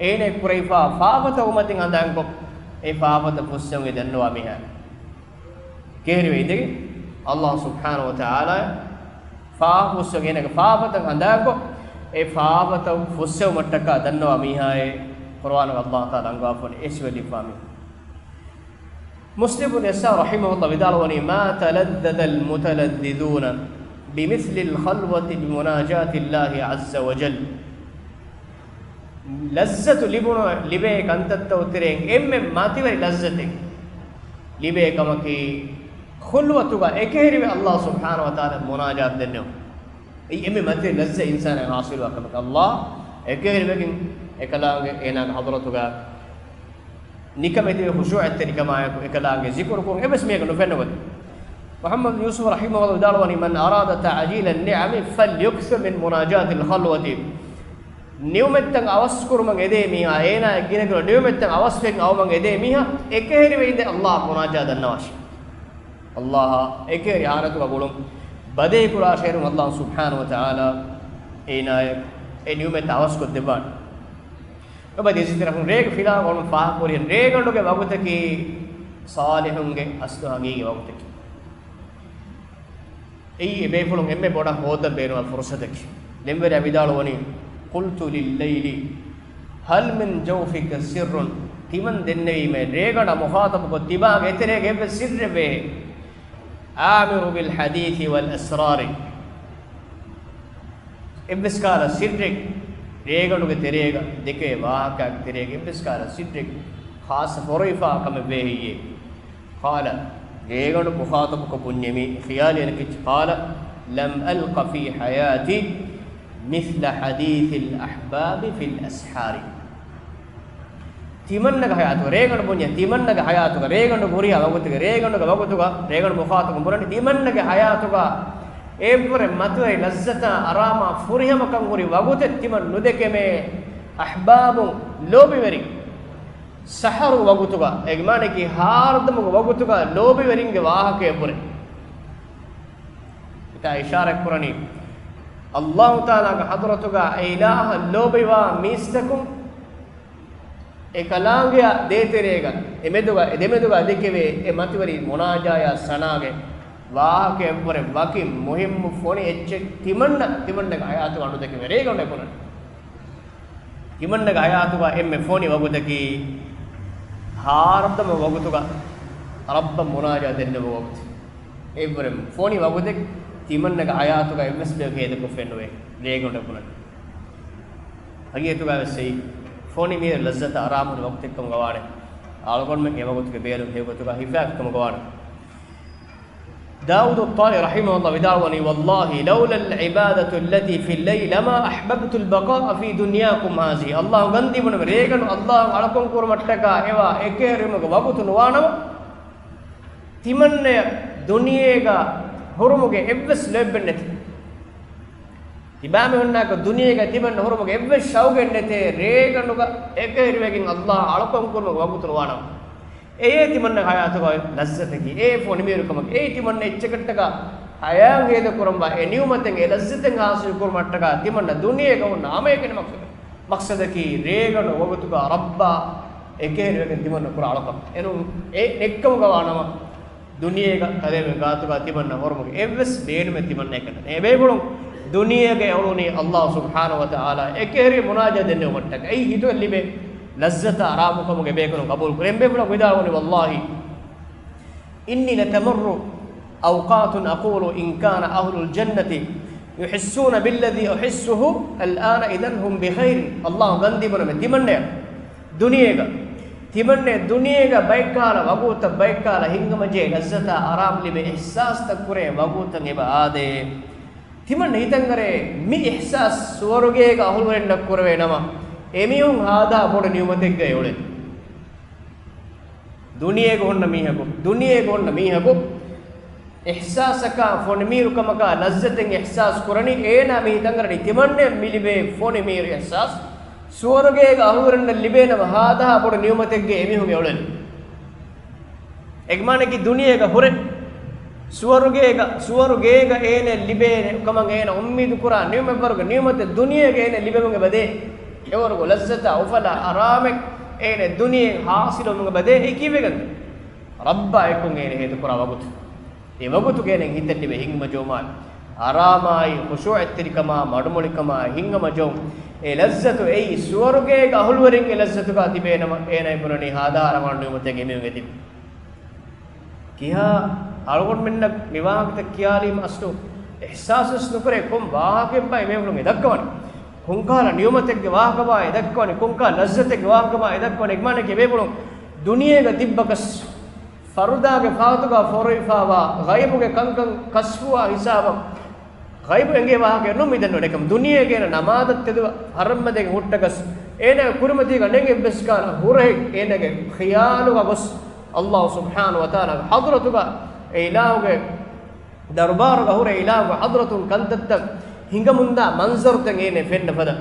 އޭނަ ކުރެވިފާ ފާފަތައް އުމަތިން ހަނދާންކޮށް، އެ ފާފަތައް ފުއްސެވުން ދަންނަވާ މީހާ. އެކަހެރިވެ އިނދެގެން އައްލާހު ސުބްޙާނަހު ވަތަޢާލާ ފާފަ ފުއްސެވުން އޭނަގެ ފާފަތައް ހަނދާންކޮށް، އެ ފާފަތައް ފުއްސެވުމަށްޓަކާ ދަންނަވާ މީހާއޭ ޤުރުއާނުގަ އައްލާހު ތަޢާލާ އަންގާފަ އެ ސިފަ ލިބިފާ މީހާ. މުސްލިމް ބުން ޔަސާރު ރަޙިމަހުﷲ ވިދާޅުވަނީ، ما تلذذ المتلذذون بمثل الخلوة بمناجاة الله عز وجل. ލައްޒަތު ލިބުނު، ލިބޭ ކަންތައްތައް ތެރެއިން އެންމެ މަތިވެރި ލައްޒަތެއް ލިބޭ ކަމަކީ، ޚުލްވަތުގަ އެކަހެރިވެ އައްލާހު ސުބްޙާނަހު ވަތަޢާލާ މުނާޖާތު ދެންނެވުން. އެއީ އެންމެ މަތިވެރި ލައްޒަތް އިންސާނާ ޙާޞިލުވާ ކަމަކީ، އައްލާހު އެކަހެރިވެގެން އެކަލާނގެ އޭނާގެ ޙަޟްރަތުގަ ނިކަމެތިވެ ޚުޝޫޢަތްތެރިކަމާއެކު އެކަލާނގެ ޒިކުރު ކުރުން އެއްވެސް މީހަކަށް ނުފެންނަ ގޮތެއް. މުޙައްމަދު ޔޫސުފް ރަޙިމަހުﷲ ވިދާޅުވަނީ، من أراد تعجيل النعم فليكثر من مناجاة الخلوة. ނިޢުމަތްތައް އަވަސްކުރުމަށް އެދޭ މީހާ، އޭނާ ގިނަގުނަ ނިޢުމަތްތައް އަވަސްވެގެން އައުމަށް އެދޭ މީހާ، އެކަހެރިވެ އިނދެ އައްލާހަށް މުނާޖާ ދަންނަވާށި. އައްލާހަށް އެކަހެރި ޙާލަތުގަ ގުޅުން، ބަދޭކުރާށޭ އައްލާހު ސުބްޙާނަހު ވަތަޢާލާ އޭނާޔަށް އެ ނިޢުމަތް އަވަސްކޮށްދެއްވާނެ. އެބަދި އިޒިތިރަފުން ރޭގެ ފިލާވަޅުން ފާހަގަކުރިހެން ރޭގަނޑުގެ ވަގުތަކީ ޞާލިޙުންގެ އަސްލު ހަގީގީ ވަގުތަކީ. އެއީ އެބޭފުޅުން އެންމެ ބޮޑަށް ހޯދަން ބޭނުންވާ ފުރުޞަތަކީ. ދެންވެރިޔާ ވިދާޅުވަނީ، قلت لليل هل من جوفك سر. ތިމަން ދެންނެވީމޭ، ރޭގަނޑަށް މުޚާޠަބުކޮށް، ތިބާގެ އެތެރޭގަ އެއްވެސް ސިއްރެއްވޭ؟ عامر بالحديث والأسرار. އެއްވެސް ކަހަލަ ސިއްރެއް، ރޭގަނޑުގެ ތެރޭގަ ދެކޭ ވާހަކައިގެ ތެރޭގަ އެއްވެސް ކަހަލަ ސިއްރެއް ޚާއްޞަ ފޮރުވިފާ ކަމެއް ވޭ ހެއްޔޭ؟ قال، ރޭގަނޑު މުޚާޠަބުކޮށް ބުންޏެވީ، ޚިޔާލީ އަނެކެއްޗެއް، قال، لم ألق في حياتي مثل حديث الأحباب في الأسحار. ތިމަންނަގެ ޙަޔާތުގަ، ރޭގަނޑު ބުންޏެވީ، ތިމަންނަގެ ޙަޔާތުގަ، ރޭގަނޑު ހުރިހާ ވަގުތުގަ، ރޭގަނޑުގެ ވަގުތުގަ، ރޭގަނޑު މުޚާޠަބު ބުނަނީ، ތިމަންނަގެ ޙަޔާތުގަ އެއްވުރެ މަތިވެރި ލައްޒަތާ އަރާމާ ފުރިހަމަކަން ހުރި ވަގުތެއް ތިމަން ނުދެކެމޭ. އަޙްބާބުން، ލޯބިވެރިން، ސަޙަރު ވަގުތުގަ، އޭގެ މާނައަކީ ހާރުދަމުގެ ވަގުތުގަ ލޯބިވެރިންގެ ވާހަކަ އެއްވުރެ. އެތާ އިޝާރަތް ކުރަނީ، އައްލާހު ތަޢާލާގެ ޙަޟްރަތުގަ އެ އިލާހަށް ލޯބިވާ މީސްތަކުން އެ ކަލާނގެއާ ދޭތެރޭގަ، އެ މެދުގަ، އެ ދެމެދުގަ ދެކެވޭ އެ މަތިވެރި މުނާޖާޔާ ސަނާގެ ވާހަކައެއްވުރެ ވަކި މުހިއްމު ފޮނި އެއްޗެއް ތިމަންނަ، ތިމަންނަގެ ޙަޔާތުގަ ނުދެކެވޭ. ރޭގަނޑު އެކުނަން. ތިމަންނަގެ ޙަޔާތުގަ އެންމެ ފޮނި ވަގުތަކީ ހާރުދަމު ވަގުތުގަ ރައްބަށް މުނާޖާ ދެންނެވު ވަގުތު. އެއްވުރެ ފޮނި ވަގުތެއް ތިމަންނަގެ ޙަޔާތުގަ އެއްވެސް ބަޔަކު ހޭދަކޮށްފައެއްނުވޭ، ރޭގަނޑު އެކުނަން. ހަގީގަތުގަ ވެސް އެއީ ފޮނި މީރު ލައްޒަތަށް އަރާމުން ވަގުތެއްކަމުގަވާނެ. އަޅުގަނޑުމެން އެ ވަގުތުގެ ބޭރުން ހެޔޮގޮތުގަ ހިފާކަމުގަވާނެ. ދާވޫދު ޠާއީ ރަޙިމަހުﷲ ވިދާޅުވަނީ، والله لولا العبادة التي في الليل لما أحببت البقاء في دنياكم هذه. އައްލާހު ގަންދީ ބުނަމެ، ރޭގަނޑު އައްލާހު އަޅުކަން ކުރުމަށްޓަކާ އެވާ އެކަހެރިވުމުގެ ވަގުތު ނުވާނަމަ، ތިމަންނަޔަށް ދުނިޔޭގަ ހުރުމުގެ އެއްވެސް ލޯތްބެއް ނެތި. ތިބާމީހުންނާކަށް ދުނިޔޭގަ ތިމަންނަ ހުރުމުގެ އެއްވެސް ޝައުގެއް ނެތޭ، ރޭގަނޑުގަ އެކަހެރިވެގެން އައްލާހަށް އަޅުކަން ކުރުމުގެ ވަގުތު ނުވާނަމަ. އެއޭ ތިމަންނަ ޙަޔާތުގަ ލައްޒަތަކީ، އެއީ ފޮނިމީރުކަމަކީ، އެއީ ތިމަންނަ އެއްޗަކަށްޓަކާ ހަޔާތް ހޭދަކުރަންވާ އެ ނިޢުމަތެއް، އެ ލައްޒަތެއް ޙާޞިލު ކުރުމަށްޓަކާ ތިމަންނަ ދުނިޔޭގަ ހުންނަ ހަމައެކަނި މަޤްޞަދަކީ، މަޤްޞަދަކީ ރޭގަނޑު ވަގުތުގަ ރައްބާ އެކަހެރިވެގެން ތިމަންނަ ކުރާ އަޅުކަން. އެނޫން އެ ނެތްކަމުގަ ވާނަމަ، ދުނިޔޭގަ ކަލޭމެން ގާތުގަ ތިމަންނަ ހުރުމުގެ އެއްވެސް ބޭނުމެއް ތިމަންނައަކަށް ނެތް. އެބޭފުޅުން ދުނިޔޭގަ އެ އުޅުނީ އައްލާހު ސުބްޙާނަހު ވަތަޢާލާ އެކަހެރި މުނާޖާ ދެންނެވުމަށްޓަކައި. އެއީ ހިތުގަ ލިބޭ ލައްޒަތާ އަރާމުކަމުގެ ބޭކަލުން ގަބޫލު ކުރޭ. އެބޭފުޅުން ވިދާޅުވަނީ، والله إني لتمر أوقات أقول إن كان أهل الجنة يحسون بالذي أحسه الآن إذا هم بخير. އައްލާހު ގަންދީ ބުނަމެ، ތިމަންނަޔަށް ދުނިޔޭގަ، ތިމަންނަ ދުނިޔޭގަ ބައެއްކަހަލަ ވަގުތުތައް، ބައެއްކަހަލަ ހިނގަމަޖެހޭ ލައްޒަތާ އަރާމު ލިބޭ އިޙްސާސްތައް ކުރޭ ވަގުތުތައް އެބަ އާދޭ. ތިމަންނަ ހިތަށްއަރޭ، މި އިޙްސާސް ސުވަރުގޭގަ އަހުލުވެރިންނަށް ކުރެވޭ ނަމަ، އެމީހުން ހާދަހާ ބޮޑު ނިޢުމަތެއްގައި އުޅެން. ދުނިޔޭގަ ހުންނަ މީހަކު، ދުނިޔޭގަ ހުންނަ މީހަކު އިޙްސާސަކާ، ފޮނިމީރުކަމަކާ ލައްޒަތެއް އިޙްސާސް ކުރަނީ، އޭނާ މި ހިތަށްއަރަނީ ތިމަންނަޔަށް މި ލިބޭ ފޮނިމީރު އިޙްސާސް ސުވަރުގޭގަ އަހުރެންނަށް ލިބޭނަމަ ހާދަހާ ބޮޑު ނިޢުމަތެއްގައި އެމީހުން އެ އުޅެނީ. އެގެ މާނައަކީ ދުނިޔޭގަ ހުރެ ސުވަރުގޭގަ، ސުވަރުގޭގަ އޭނަ ލިބޭނެ ކަމަށް އޭނަ އުއްމީދު ކުރާ ނިޢުމަތްވަރުގެ ނިޢުމަތެއް ދުނިޔޭގަ އޭނަ ލިބެމުން އެބަދޭ. އެވަރުގެ ލައްޒަތާ އުފަލާ އަރާމެއް އޭނަ ދުނިޔެއިން ހާސިލުވުމުން އެބަދޭ. އެއީ ކީއްވެގެން؟ ރައްބާ އެކުން އޭނަ ހޭދަކުރާ ވަގުތު. އެ ވަގުތުގަ އޭނަގެ ހިތަށް ލިބޭ ހިނގުމަޖެހުމާ، އަރާމާއި، ޚުޝޫޢަތްތެރިކަމާ، މަޑުމޮޅިކަމާ، ހިނގަމަޖެހުން. އެ ލައްޒަތު އެއީ ސުވަރުގޭގެ އަހުލުވެރިންގެ ލައްޒަތުގަ ތިބޭނަމަ، އޭނަ ބުނަނީ ހާދަ ހަރަވާން ނިޢުމަތެއް އެމީހުންގެ ތިބި. ކިހާ އަޅުގަނޑުމެންނަށް މި ވާހަކަތައް ކިޔާލީމަ އަސްލު އިޙްސާސްވެސް ނުކުރޭ، ކޮން ވާހަކައެއްބާ އެމީހުން އެ ދައްކަވަނީ؟ ކޮންކަހަލަ ނިޢުމަތެއްގެ ވާހަކަބާ އެ ދައްކަވަނީ؟ ކޮންކަހަލަ ލައްޒަތެއްގެ ވާހަކަބާ އެ ދައްކަވަނީ؟ އެގެ މާނައަކީ އެބޭފުޅުން ދުނިޔޭގަ ތިއްބަކަސް، ފަރުދާގެ ފަހަތުގަ ފޯރުވިފައިވާ ޣައިބުގެ ކަންކަން ކަޝްފުވާ ހިސާބަށް، ޣައިބު އެނގޭ ވާހަކައެއް ނޫން މިދެންނެވި. އެކަމް ދުނިޔޭގަ އޭނަ ނަމާދަށް ތެދުވެ ޙަރަމް މަތީގަ ހުއްޓަކަސް، އޭނަގެ ކުރިމަތީގަ ނެތް އެއްވެސް ކަހަލަ ހުރަހެއް އޭނަގެ ޚިޔާލުގަ ގޮސް، ﷲ ސުބްޙާނަހޫ ވަތަޢާލާގެ ޙަޟްރަތުގަ އެ އިލާހުގެ ދަރުބާރުގަ ހުރެ އިލާހުގެ ޙަޟްރަތުން ކަންތައްތައް ހިނގަމުންދާ މަންޒަރުތައް އޭނަ ފެންނަ ފަދަ،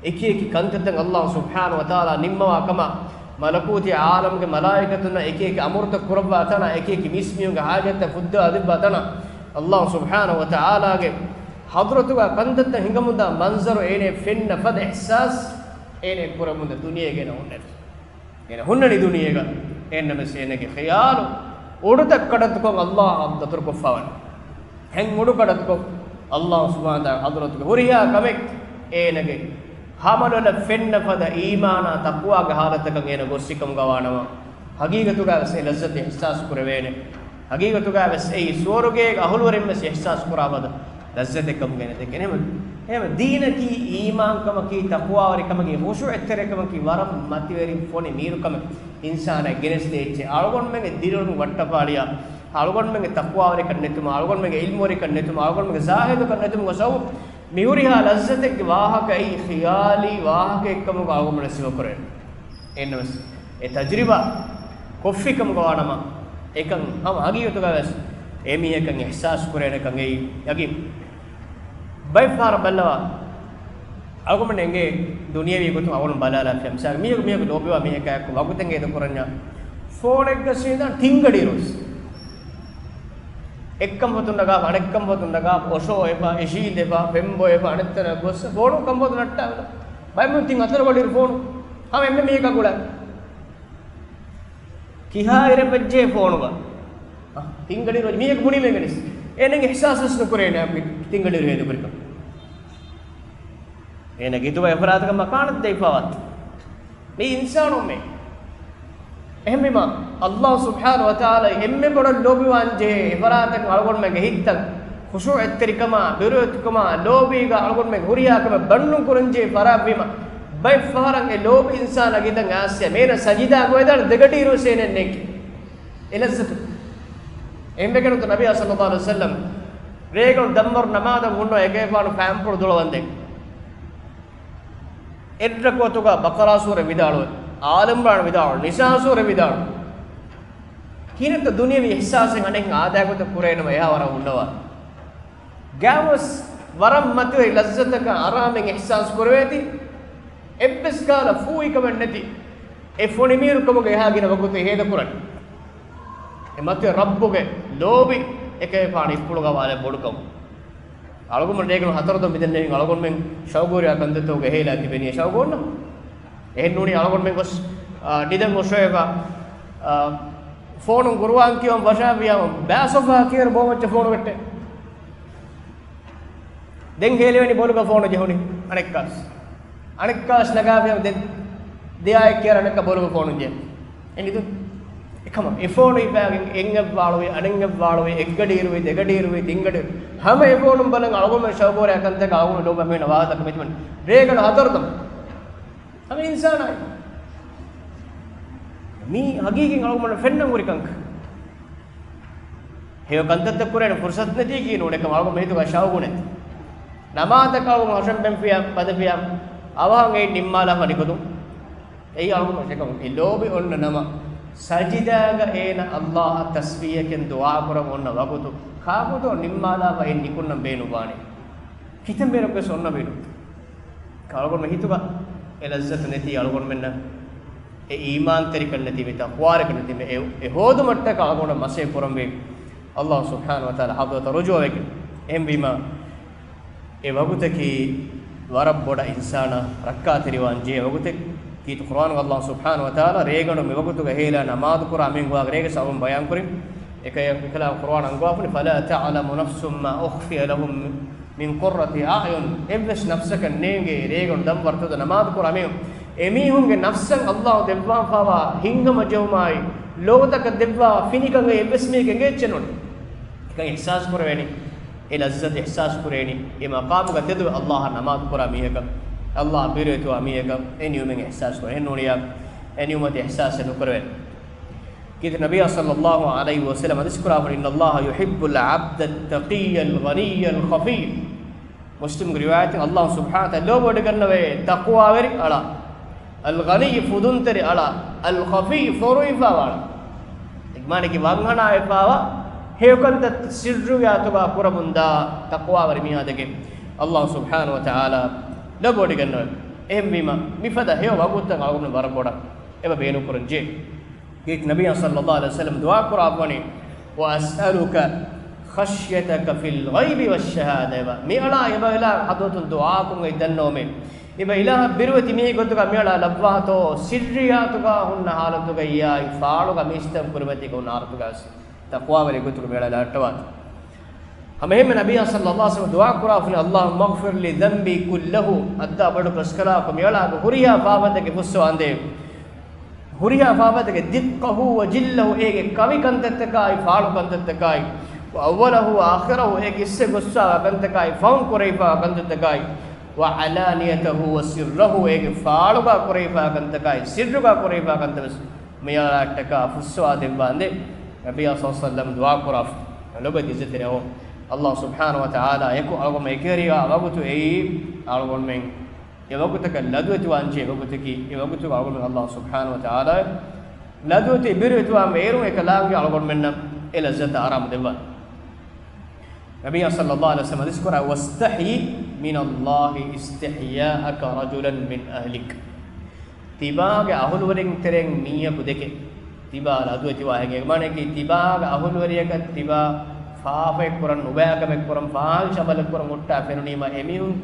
އެކި އެކި ކަންތައްތައް ﷲ ސުބްޙާނަހޫ ވަތަޢާލާ ނިންމަވާ ކަމަށް، މަލަކޫތީ ޢާލަމުގެ މަލާއިކަތުންނަށް އެކި އެކި އަމުރުތައް ކުރައްވާ ތަނަށް، އެކި އެކި މީސްމީހުންގެ ޙާޖަތްތައް ފުއްދާ ލިއްވާ ތަނަށް، ﷲ ސުބްޙާނަހޫ ވަތަޢާލާގެ ޙަޟްރަތުގަ ކަންތައްތައް ހިނގަމުންދާ މަންޒަރު އޭނަ ފެންނަ ފަދަ އިޙްސާސް އޭނަ ކުރަމުންދާ ދުނިޔޭގަ އޭނަ ހުންނަނީ. އޭނަ ހުންނަނީ ދުނިޔޭގަ. އެހެންނަމަވެސް އޭނަގެ ޚިޔާލު އުޑުތައް ކަޑައްތުކޮށް ﷲ އަށް ދަތުރުކޮށްފަވަން. ހެން އުޑު ކަޑައްތުކޮށް، ﷲ ސުބްޙާނަހޫ ވަތަޢާލާ ޙަޟްރަތުގެ ހުރިހާ ކަމެއް އޭނަގެ ޢަމަލުތައް ފެންނަ ފަދަ އީމާނާ ތަޤްވާގެ ޙާލަތަކަށް އޭނަ ގޮއްސިކަމުގަވާނަމަ، ޙަޤީޤަތުގަވެސް އެ ލައްޒަތު އިޙްސާސް ކުރެވޭނެ. ޙަޤީޤަތުގަވެސް އެއީ ސުވަރުގޭގެ އަހުލުވެރިންވެސް އިޙްސާސް ކުރާ ފަދަ ލައްޒަތެއް ކަމުގައި ނެތެކެން. އެހެން، އެހެން ދީނަކީ، އީމާންކަމަކީ، ތަޤްވާވެރިކަމަކީ، ޚުޝޫޢަތްތެރިކަމަކީ ވަރަށް މަތިވެރި ފޮނި މީރުކަމެއް. އިންސާނާ ގެނެސްދޭ އެއްޗެއް. އަޅުގަނޑުމެންގެ ދިރިއުޅުން ވައްޓަފާޅިއާ، އަޅުގަނޑުމެންގެ ތަޤްވާވެރިކަން ނެތުމާ، އަޅުގަނޑުމެންގެ ޢިލްމުވެރިކަން ނެތުމާ، އަޅުގަނޑުމެންގެ ޒާހިދުކަން ނެތުމުގެ ސަބަބުން މިހުރިހާ ލައްޒަތެއްގެ ވާހަކައީ ޚިޔާލީ ވާހަކައެއްކަމުގަ އަޅުގަނޑުމެން ސިފަކުރޭ. އެހެންނަމަވެސް، އެ ތަޖުރިބާ ކޮށްފިކަމުގަވާނަމަ، އެކަން ހަމަ ހަގީގަތުގަވެސް އެމީހަކަށް އިޙްސާސް ކުރޭނެކަން އެއީ ޔަގީން. ބައެއް ފަހަރަށް ބައްލަވާ، އަޅުގަނޑުމެން އެނގޭ ދުނިޔެވީ ގޮތުން އަޅުގަނޑު ބަލާލާފިޔާ. މިސާލު، މީހަކު، މީހަކު ލޯބިވާ މީހަކާއެކު ވަގުތެއް އެދުކުރަންޏާ، ފޯނެއްގަ ސީދާން ތިން ގަޑިއިރުވެސް. އެއްކަންފަތުން ނަގާފަ، އަނެއްކަންފަތުން ނަގާފަ، އޮށޯވެފަ، އެށީނދެފަ، ފެންބޮއެފަ، އަނެއްތަނަށް ގޮއްސަ، ފޯނު ކަންފަތު ނައްޓާފަ. ބައެއް މީހުން ތިން ހަތަރު ގަޑިއިރު ފޯނު. ހަމަ އެންމެ މީހަކާ ގުޅާ. ކިހާ އިރެއް ވެއްޖެ ފޯނުގަ؟ އަ، ތިން ގަޑިއިރު ވެއްޖެ. މީހަކު ބުނީމޭ ގަޑިސް. އޭނަގެ އިޙްސާސްވެސް ނުކުރޭ ނާ ތިން ގަޑިއިރު ހޭދަކުރިކަން. އޭނަގެ ހިތުގަ އެފަރާތަކަށް މަކާނަށް ދެއްވާވާތީ. މީ އިންސާނުންމޭ. އެހެންވީމަ، ﷲ ސުބްޙާނަހޫ ވަތަޢާލާ އެންމެ ބޮޑަށް ލޯބިވާންޖެހޭ އެފަރާތަކުން އަޅުގަނޑުމެންގެ ހިތްތައް ޚުޝޫޢަތްތެރިކަމާ، ބިރުވެތިކަމާ، ލޯބީގަ އަޅުގަނޑުމެން ހުރިހާ ކަމެއް ބަންނުން ކުރަންޖެހޭ ފަރާތްވީމަ، ބައެއް ފަހަރަށް އެ ލޯބި އިންސާނާގެ ހިތަށް އާސިޔާ މޭނަ ސަޖިދާ ގޮވެދާނެ ދެގަޑިއިރުވެސް އޭނައެއް ނެތް. އެ ލައްޒަތު. އެހެންވެގެން ނަބިއްޔާ ޞައްލައްލާހު ޢަލައިހި ވަސައްލަމް ރޭގަނޑު ދަންވަރު ނަމާދަށް ހުންނަ އެކަލޭގެފާނު ފައިންޕުޅު ދުޅަވަންދެން. އެއްރަކުޢަތުގަ ބަޤަރާ ސޫރަ ވިދާޅުވެ، އާލި ޢިމްރާން ވިދާޅުވެ، ނިސާ ސޫރަ ވިދާޅުވެ. ކިހިނެއްތަ ދުނިޔަވީ އިޙްސާސެއް އަނެއް އާދައިގޮތަށް ކުރޭނަމަ އެހާ ވަރަށް ހުންނަވާ. ގާމުސް ވަރަށް މަތިވެރި ލައްޒަތަކާ އަރާމެއް އިޙްސާސް ކުރެވޭތީ، އެއްވެސް ކަހަލަ ފޫހިކަމެއް ނެތި އެ ފޮނިމީރުކަމުގެ އެހާ ގިނަ ވަގުތެއް ހޭދަކުރަން. އެ މަތިވެރި ރައްބުގެ ލޯބި އެކަލޭގެފާނު އިސްޕުޅުގަ ވާލެ ބޮޑުކަމު. އަޅުގަނޑު ރޭގަނޑު ހަތަރު ދޮން މިދެންނެވިން އަޅުގަނޑުމެން ޝައުގުވެރިވާ ކަންތައްތަކުގަ ހޭލާ ތިބެނީ ޝައުގު އޮންނަ. އެހެންނޫނީ އަޅުގަނޑުމެން ގޮސް، އާ، ނިދަން އޮށޯވެފަ، އާ، ފޯނުން ޤުރުއާން ކިޔަވަން ފަށާފިޔާ ބައި ސޮފާ ކިޔަން ބޯމައްޗަށް ފޯނު ވެއްޓޭ. ދެން ހޭލެވެނީ ބޮލުގަ ފޯނު ޖެހުނީ އަނެއްކާސް. އަނެއްކާސް ނަގާފިޔާ ދެން ދެއާއެއް ކިޔަރ އަނެއްކާ ބޮލުގަ ފޯނު ޖެހެނީ. އެނގިދު؟ އެކަމަ އެ ފޯނު އިބާގެން އެއްއެއްވާޅުވި، އަނެއްއެއްވާޅުވި، އެއްގަޑިއިރުވި، ދެގަޑިއިރުވި، ތިންގަޑި، ހަމަ އެ ފޯނުން ބަލަން އަޅުގަނޑު ޝައުގުވެރިވާ ކަންތައް އަޅުގަނޑު ލޯބިވާ މީހުންނަށް ވާހަކަ ދައްކަމެތި ބަން. ރޭގަނޑު ހަތަރު ދޮން. ހަމަ އިންސާނާއި. މީ ހަގީގީން އަޅުގަނޑު ފެންނަން ހުރި ކަންކަން. ހެޔޮ ކަންތައްތައް ކުރޭނެ ފުރުސަތު ނެތީކީ ނޫން، އެކަމަ އަޅުގަނޑު ހިތުގަ ޝައުގު ނެތި. ނަމާދަކަށް އަޅުގަނޑު ހަށަން ބެންފިޔާ، ބަދެފިޔާ، އަވަހަށް އެއިން ނިންމާލާފަ ނިކުތުން. އެއީ އަޅުގަނޑު އެކަމަ އެ ލޯބި އޮންނަ ނަމަ، ސަޖިދާގަ އޭނަ ﷲ އަށް ތަސްބީޙަކެން ދުޢާ ކުރަން އޮންނަ ވަގުތު، ކާކުތޯ ނިންމާލާފަ އެއިން ނިކުންނަން ބޭނުންވާނީ؟ ކިތަންމެ ރައްޔެއްވެސް އޮންނަ ބޭނުން. އަޅުގަނޑު ހިތުގަ އެ ލައްޒަތު ނެތީ އަޅުގަނޑުމެންނަށް. އެ އީމާންތެރިކަން ނެތި، މި ތަޤްވާވެރިކަން ނެތި، މި އެ، އެ ހޯދުމަށްޓަކާ އަޅުގަނޑު މަސައްކަތް ކުރަންވީ ﷲ ސުބްޙާނަހޫ ވަތަޢާލާ ޙަޟްރަތަށް ރުޖޫޢަވެގެން. އެހެންވީމާ، އެ ވަގުތަކީ ވަރަށް ބޮޑަށް އިންސާނާ ރައްކާތެރިވާން ޖެހޭ ވަގުތެއް. ކީރިތި ޤުރުއާނުގަ ﷲ ސުބްޙާނަހޫ ވަތަޢާލާ ރޭގަނޑު މި ވަގުތުގަ ހޭލާ ނަމާދު ކުރާ މީހުން ގޮވާ ރޭގެ ސަބަބުން ބަޔާންކުރިން. އެކަ، އެކަލާ ޤުރުއާން އަންގަވާފަނި، فلا تعلم نفس ما أخفي لهم من قرة أعين. އެއްވެސް ނަފްސަކަށް ނޭނގޭ ރޭގަނޑު ދަންވަރު ތެދު ނަމާދު ކުރާ މީހުން. އެމީހުންގެ ނަފްސަށް ﷲ ދެއްވާފައިވާ ހިތްހަމަޖެހުމާއި، ލޯތަކަށް ދެއްވާ ފިނިކަން އެއްވެސް މީހެއްގެ އެއްޗެއް ނޫން. އެކަން އިޙްސާސް ކުރެވޭނީ. އެ ލައްޒަތު އިޙްސާސް ކުރޭނީ. އެ މަޤާމުގަ ތެދުވެ ﷲ އަށް ނަމާދު ކުރާ މީހަކަށް، ﷲ އަށް ބިރުވެތިވާ މީހަކަށް އެ ނިޢުމަތް އިޙްސާސް ކުރޭ. އެހެން ނޫނިއްޔާ، އެ ނިޢުމަތް އިޙްސާސެއް ނުކުރެވޭނެ. ކީރިތި ނަބިއްޔާ ޞައްލައްލާހު ޢަލައިހި ވަސައްލަމަ ޙަދީޘް ކުރާފަ، إن الله يحب العبد التقي الغني الخفي. މުސްލިމްގެ ރިވާޔަތުން، ﷲ ސުބްޙާނަހޫ ވަތަޢާލާ ލޯބިވެޑިގަންނަވޭ ތަޤްވާވެރި އަޅާ، الغني ފުދުންތެރި އަޅާ، الخفي ފޮރުވިފައިވާ އަޅާ. އެ މާނައަކީ ވަންހަނާވެފައިވާ ހެޔޮކަންތައް ސިއްރުވިޔާތުގަ ކުރަމުންދާ ތަޤްވާވެރި މީހާ ދެކެ ﷲ ސުބްޙާނަހޫ ވަތަޢާލާ ލޯބިވެޑިގަންނަވޭ. އެހެންވީމަ، މިފަދަ ހެޔޮ ވަގުތުތައް އަޅުގަނޑު ވަރަށް ބޮޑަށް އެބަ ބޭނުންކުރަން ޖެހޭ. ކީރިތި ނަބިއްޔާ ޞައްލައްލާހު ޢަލައިހި ވަސައްލަމަ ދުޢާ ކުރާފަ ވަނީ، وأسألك خشيتك في الغيب والشهادة. އެބަ މި އަޅާ އެބަ އިލާހު ޙަޟްރަތުން ދުޢާކޮށް އެދަންނަވަމޭ. އެބަ އިލާހަށް ބިރުވެތި މީހެއް ގޮތުގަ މި އަޅާ ލައްވާތޯ ސިއްރިއްޔާތުގަ ހުންނަ ޙާލަތުގައި އާއި ފާޅުގަ މީސްތަކުން ކުރިމަތީގަ ހުންނަ ޙާލަތުގަ ވެސް ތަޤްވާވެރި ގޮތުގަ މި އަޅާ ލައްޓަވާތޯ. ހަމައެހެންމެ ނަބިއްޔާ ޞައްލައްލާހު ޢަލައިހި ވަސައްލަމަ ދުޢާ ކުރާފަ ވަނީ، اللهم اغفر لي ذنبي كله. އަތްދާ ބޮޑު ކަސްކަލާކޮ މި އަޅާގެ ހުރިހާ ފާފަތަކެއް ފުއްސަވާނދޭ. ހުރިހާ ފާފަތަކެއް، دقه وجله، އޭގެ ކަވި ކަންތައްތަކާއި، ފާޅު ކަންތައްތަކާއި، وأوله وآخره، އޭގެ އިސްވެ ގޮއްސާ ކަންތަކާއި، ފަހުން ކުރެވިފާ ކަންތައްތަކާއި، وعلانيته وسره، އޭގެ ފާޅުގަ ކުރެވިފާ ކަންތަކާއި، ސިއްރުގަ ކުރެވިފާ ކަންތައް ވެސް މި އަޅާއަށްޓަކާ ފުއްސަވާ ދެއްވާނދޭ. ނަބިއްޔާ ޞައްލައްލާހު ޢަލައިހި ވަސައްލަމަ ދުޢާ ކުރާފަ، ލޮބުވެތި ޢިއްޒަތްތެރި ﷲ ސުބްޙާނަހޫ ވަތަޢާލާ އެކު އަޅުގަނޑު އެކޭރިވާ ވަގުތު އެއީ، އަޅުގަނޑުމެން އެ ވަގުތަކަށް ލަދުވެތިވާންޖެހޭ ވަގުތަކީ، އެ ވަގުތުގަ އަޅުގަނޑުމެން ﷲ ސުބްޙާނަހޫ ވަތަޢާލާ ލަދުވެތި ބިރުވެތިވާ މޭރުން އެކަލާނގެ އަޅުގަނޑުމެންނަށް އެ ލައްޒަތަށް އަރާމު ދެއްވާނެ. ނަބިއްޔާ ޞައްލައްލާހު ޢަލައިހި ވަސައްލަމަ ޙަދީޘް ކުރާ، وَاسْتَحْيِ مِنَ اللَّهِ اسْتِحْيَاءَكَ رَجُلًا مِنْ أَهْلِكَ. ތިބާގެ އަހުލުވެރިން ތެރެއިން މީހަކު ދެކެ ތިބާ ލަދުވެތިވާހެން. އެ މާނައަކީ ތިބާގެ އަހުލުވެރިޔަކަށް ތިބާ ފާފައެއް ކުރަން، ނުބައިކަމެއް ކުރަން، ފާޙިޝް ޢަމަލެއް ކުރަން ހުއްޓާ ފެނުނީމަ އެމީހުން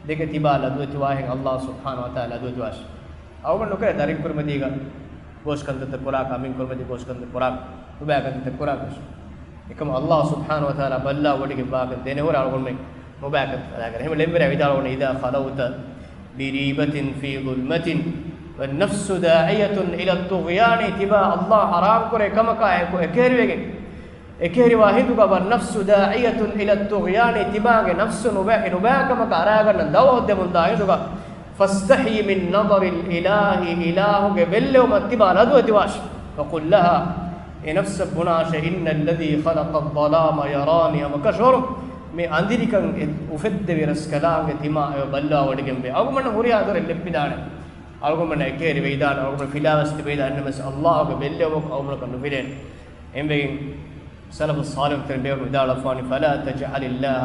ދެކެ ތިބާ ލަދުވެތިވާހެން ﷲ ސުބްޙާނަހޫ ވަތަޢާލާ ލަދުވެތިވާށި. އަޅުގަނޑު ނުކުރޭ ދަރިން ކުރިމަތީގަ ގޯސް ކަންތައްތައް ކުރާކަށް، އަމިން ކުރިމަތީ ގޯސް ކަންތައް ކުރާކަށް، ނުބައި ކަންތައްތައް ކުރާކަށް. އެކަމު ﷲ ސުބްޙާނަހޫ ވަތަޢާލާ ބައްލަވަ ވޮޑިގެން ވާކަން ދެނެހުރެ އަޅުގަނޑުމެން ނުބައި ކަންތައް ކުރާކަށް. އެހެން ޅެންވެރިޔާ ވިދާޅުވަނީ، إذا خلوت بريبة في ظلمة والنفس داعية إلى الطغيان، ތިބާ ﷲ ޙަރާމް ކުރޭ ކަމަކާ އެކު އެކޭރިވެގެން، އެކޭރިވާ ހިނދުގަ، والنفس داعية إلى الطغيان، ތިބާގެ ނަފްސު ނުބައި، ނުބައިކަމަކަށް އަރާގަންނަން ދައުވަތު ދެމުންދާ ހިނދުގަ، فاستحي من نظر الإله، އިލާހުގެ ބެއްލެވުމަށް ތިބާ ލަދުވެތިވާށި. وقل لها، އެ ނަފްސަށް ބުނާށޭ، إن الذي خلق الظلام يراني، ހަމަކަށަވަރުން މި އަނދިރިކަން އެ އުފެއްދެވި ރަސްކަލާނގެ ތިމާ އެބަ ބައްލަވަ ވޮޑިގެންވޭ. އަޅުގަނޑަށް ހުރިހާ ދޮރެއް ލެއްޕިދާނެ. އަޅުގަނޑުމެންނަށް އެކޭރި ވެއިދާނެ، އަޅުގަނޑު ފިލާވެސް ތިބެއިދާނެ، ނަމަވެސް ﷲގެ ބެއްލެވުމަކު އަޅުގަނޑަކަށް ނުފިލޭނެ. އެންމެގެން ސަލަފު ޞާލިޙުން ތެރެ ބޭފުޅުން ވިދާޅުވެފަވަނީ، فلا تجعل الله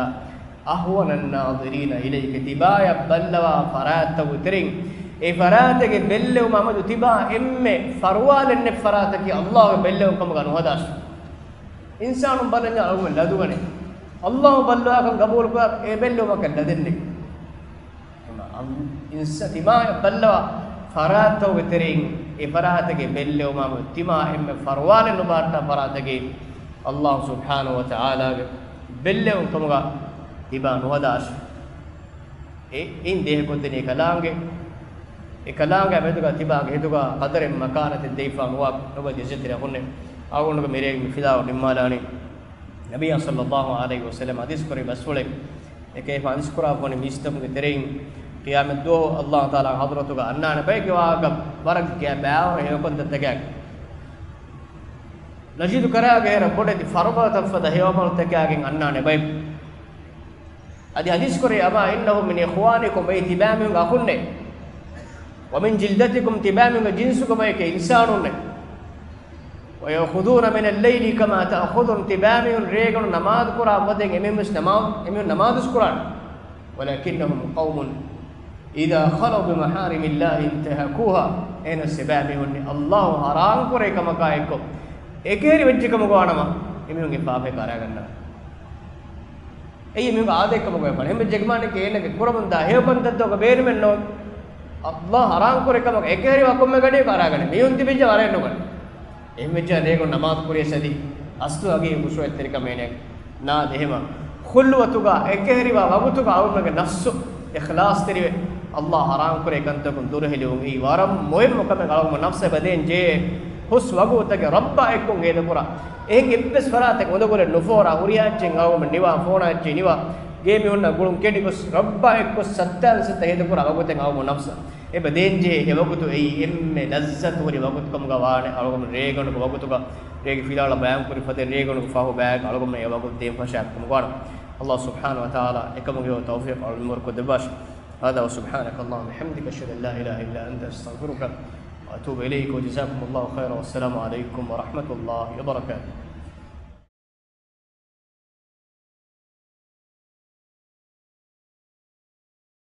أهون الناظرين إليك، ތިބާޔަށް ބައްލަވާ ފަރާތްތަކުގެ ތެރެއިން އެ ފަރާތެއްގެ ބެއްލެވުމާ މެދު ތިބާ އެންމެ ފަރުވާލެއް ނެތް ފަރާތަކީ ﷲގެ ބެއްލެވުން ކަމުގަ ނުހަދާށި. އިންސާނުން ބަލަންޏާ އަޅުގަނޑު ލަދުގަނޭ. ﷲ ބައްލަވާކަން ގަބޫލުކުރާ އެ ބެއްލެވުމަކަށް ލަދެންނެ. ތިމާޔަށް ބައްލަވާ ފަރާތްތަކުގެ ތެރެއިން އެ ފަރާތެއްގެ ބެއްލެވުމާ މެދު ތިމާ އެންމެ ފަރުވާލެއް ނުބަހައްޓާ ފަރާތަކީ ﷲ ސުބްޙާނަހޫ ވަތަޢާލާގެ ބެއްލެވުން ކަމުގަ ތިބާ ނުހަދާށި. އެ އިން ދޭހަކޮށްދިނީ ކަލާނގެ، އެ ކަލާނގެ މެދުގަ ތިބާގެ ހިތުގަ ޤަދަރެއް މަކާނަތެއް ދެވިފަ ނުވާ ނުބަ ޖެޖެތިރެ ހުންނެ. އަޅުގަނޑުގެ މިރޭގެ މި ފިލާވަޅު ނިންމާލާނީ. ނަބިއްޔާ ޞައްލައްލާހު ޢަލައިހި ވަސައްލަމަ ޙަދީޘް ކުރި ބަސްފުޅެއް އެކޭފަ ޙަދީޘް ކުރާފަވަނީ މީސްތަކުގެ ތެރެއިން ޤިޔާމަތް ދުވަހު ﷲ ތަޢާލާ ޙަޟްރަތުގަ އަންނާނެ ބައެއްގެ ވާހަކަ ވަރަށް ގިޔަ ބާވަރު ހެޔޮކަންތައްތަކާ. ނަޖީދު ކަރާގެ ހެރަ ބޮޑެތި ފަރުބަދަތައް ފަދަ ހެޔޮ ޢަމަލުތަކާގެން އަންނާނެ ބައެއް. އަދި ޙަދީޘް ކުރޭ، أما إنهم من إخوانكم، އެއީ ތިބާމީހުންގެ އަޚުންނޭ. ومن جلدتكم، ތިބާމީހުންގެ ޖިންސުގެ ބަޔެކޭ، އިންސާނުންނޭ. ويأخذون من الليل كما تأخذون، ތިބާމީހުން ރޭގަނޑު ނަމާދު ކުރާ ފަދައިން އެމީހުން ވެސް ނަމާ-، އެމީހުން ނަމާދު ވެސް ކުރާނެ. ولكنهم قوم إذا خلوا بمحارم الله انتهكوها. އެހެނަސް އެބައިމީހުންނީ ﷲ ޙަރާމް ކުރޭ ކަމަކާ އެއްކޮށް އެކަހެރި ވެއްޖެ ކަމުގަ ވާނަމަ، އެމީހުންގެ ފާފައެއް އަރާގަންނަވާ. އެއީ މީހުންގެ އާދައެއް ކަމުގަ ވެފަ. އެހެންވެއްޖެ އެކަމާ އޭނަގެ ކުރަމުންދާ ހެޔޮ ކަންތައްތަކަށް ބޭނުމެއް ނޯން. ﷲ ޙަރާމް ކުރޭ ކަމަކަށް އެކަހެރިވާ ކޮންމެ ގަޑިއަކަށް އަރާގަނެ. މީހުން ތިބިއްޖެ ވަރަށް ނުގަނެ. އެހެންވެއްޖެ ރޭގަނޑު ނަމާދު ކުރިޔަސް އަދި އަސްލު އަގީ ޚުޝޫޢަތްތެރިކަމެއް ނެތް. ނާދެ އެހެމަ ޚުލްވަތުގަ އެކަހެރިވާ ވަގުތުގަ އަޅުގަނޑުގެ ނަފްސު އިޚްލާޞްތެރިވެ، ﷲ ޙަރާމް ކުރޭ ކަންތަކުން ދުރުހެލިވުން އެއީ ވަރަށް މުހިންމު ކަމެއް. އަޅުގަނޑު ނަފްސަށް އެބަ ދޭން ޖެހޭ ހުސް ވަގުތުތަކެއް ރައްބާ އެއްކޮށް ހޭދަކުރާ. އެހެން އެއްވެސް ފަރާތެއް އުނދަގުލެއް ނުފޯރާ ހުރިހާ އެއްޗެއް އަޅުގަނޑު ނިވާ، ފޯނާ އެއްޗެއް ނިވާ، ގޭ މީހުންނާ ގުޅުން ކެޑިގޮސް ރައްބާ އެއްކޮށް ސައްތާ ނުސައްތާ ހޭދަކުރާ ވަގުތެއް އަޅުގަނޑު ނަފްސަށް އެބަ ދޭންޖެހޭ އެވަގުތު އެއީ އެންމެ ލައްޒަތު ހުރި ވަގުތު ކަމުގަ ވާނެ. އަޅުގަނޑު ރޭގަނޑުގެ ވަގުތުގަ ރޭގެ ފިލާޅަށް ބަޔާންކުރި ފަދަ ރޭގަނޑުގެ ފަހު ބަޔަކަށް އަޅުގަނޑު އެ ވަގުތު ދޭން ފަށާ ކަމުގަ ވާނެ. ﷲ ސުބްޙާނަހޫ ވަތަޢާލާ އެކަމުގެ ތައުފީޤު އަޅުގަނޑު ކޮށްދެއްވާށި. هذا وسبحانك اللهم وبحمدك، أشهد أن لا إله إلا أنت، أستغفرك وأتوب إليك، وجزاكم الله خيرا، والسلام عليكم ورحمة الله وبركاته.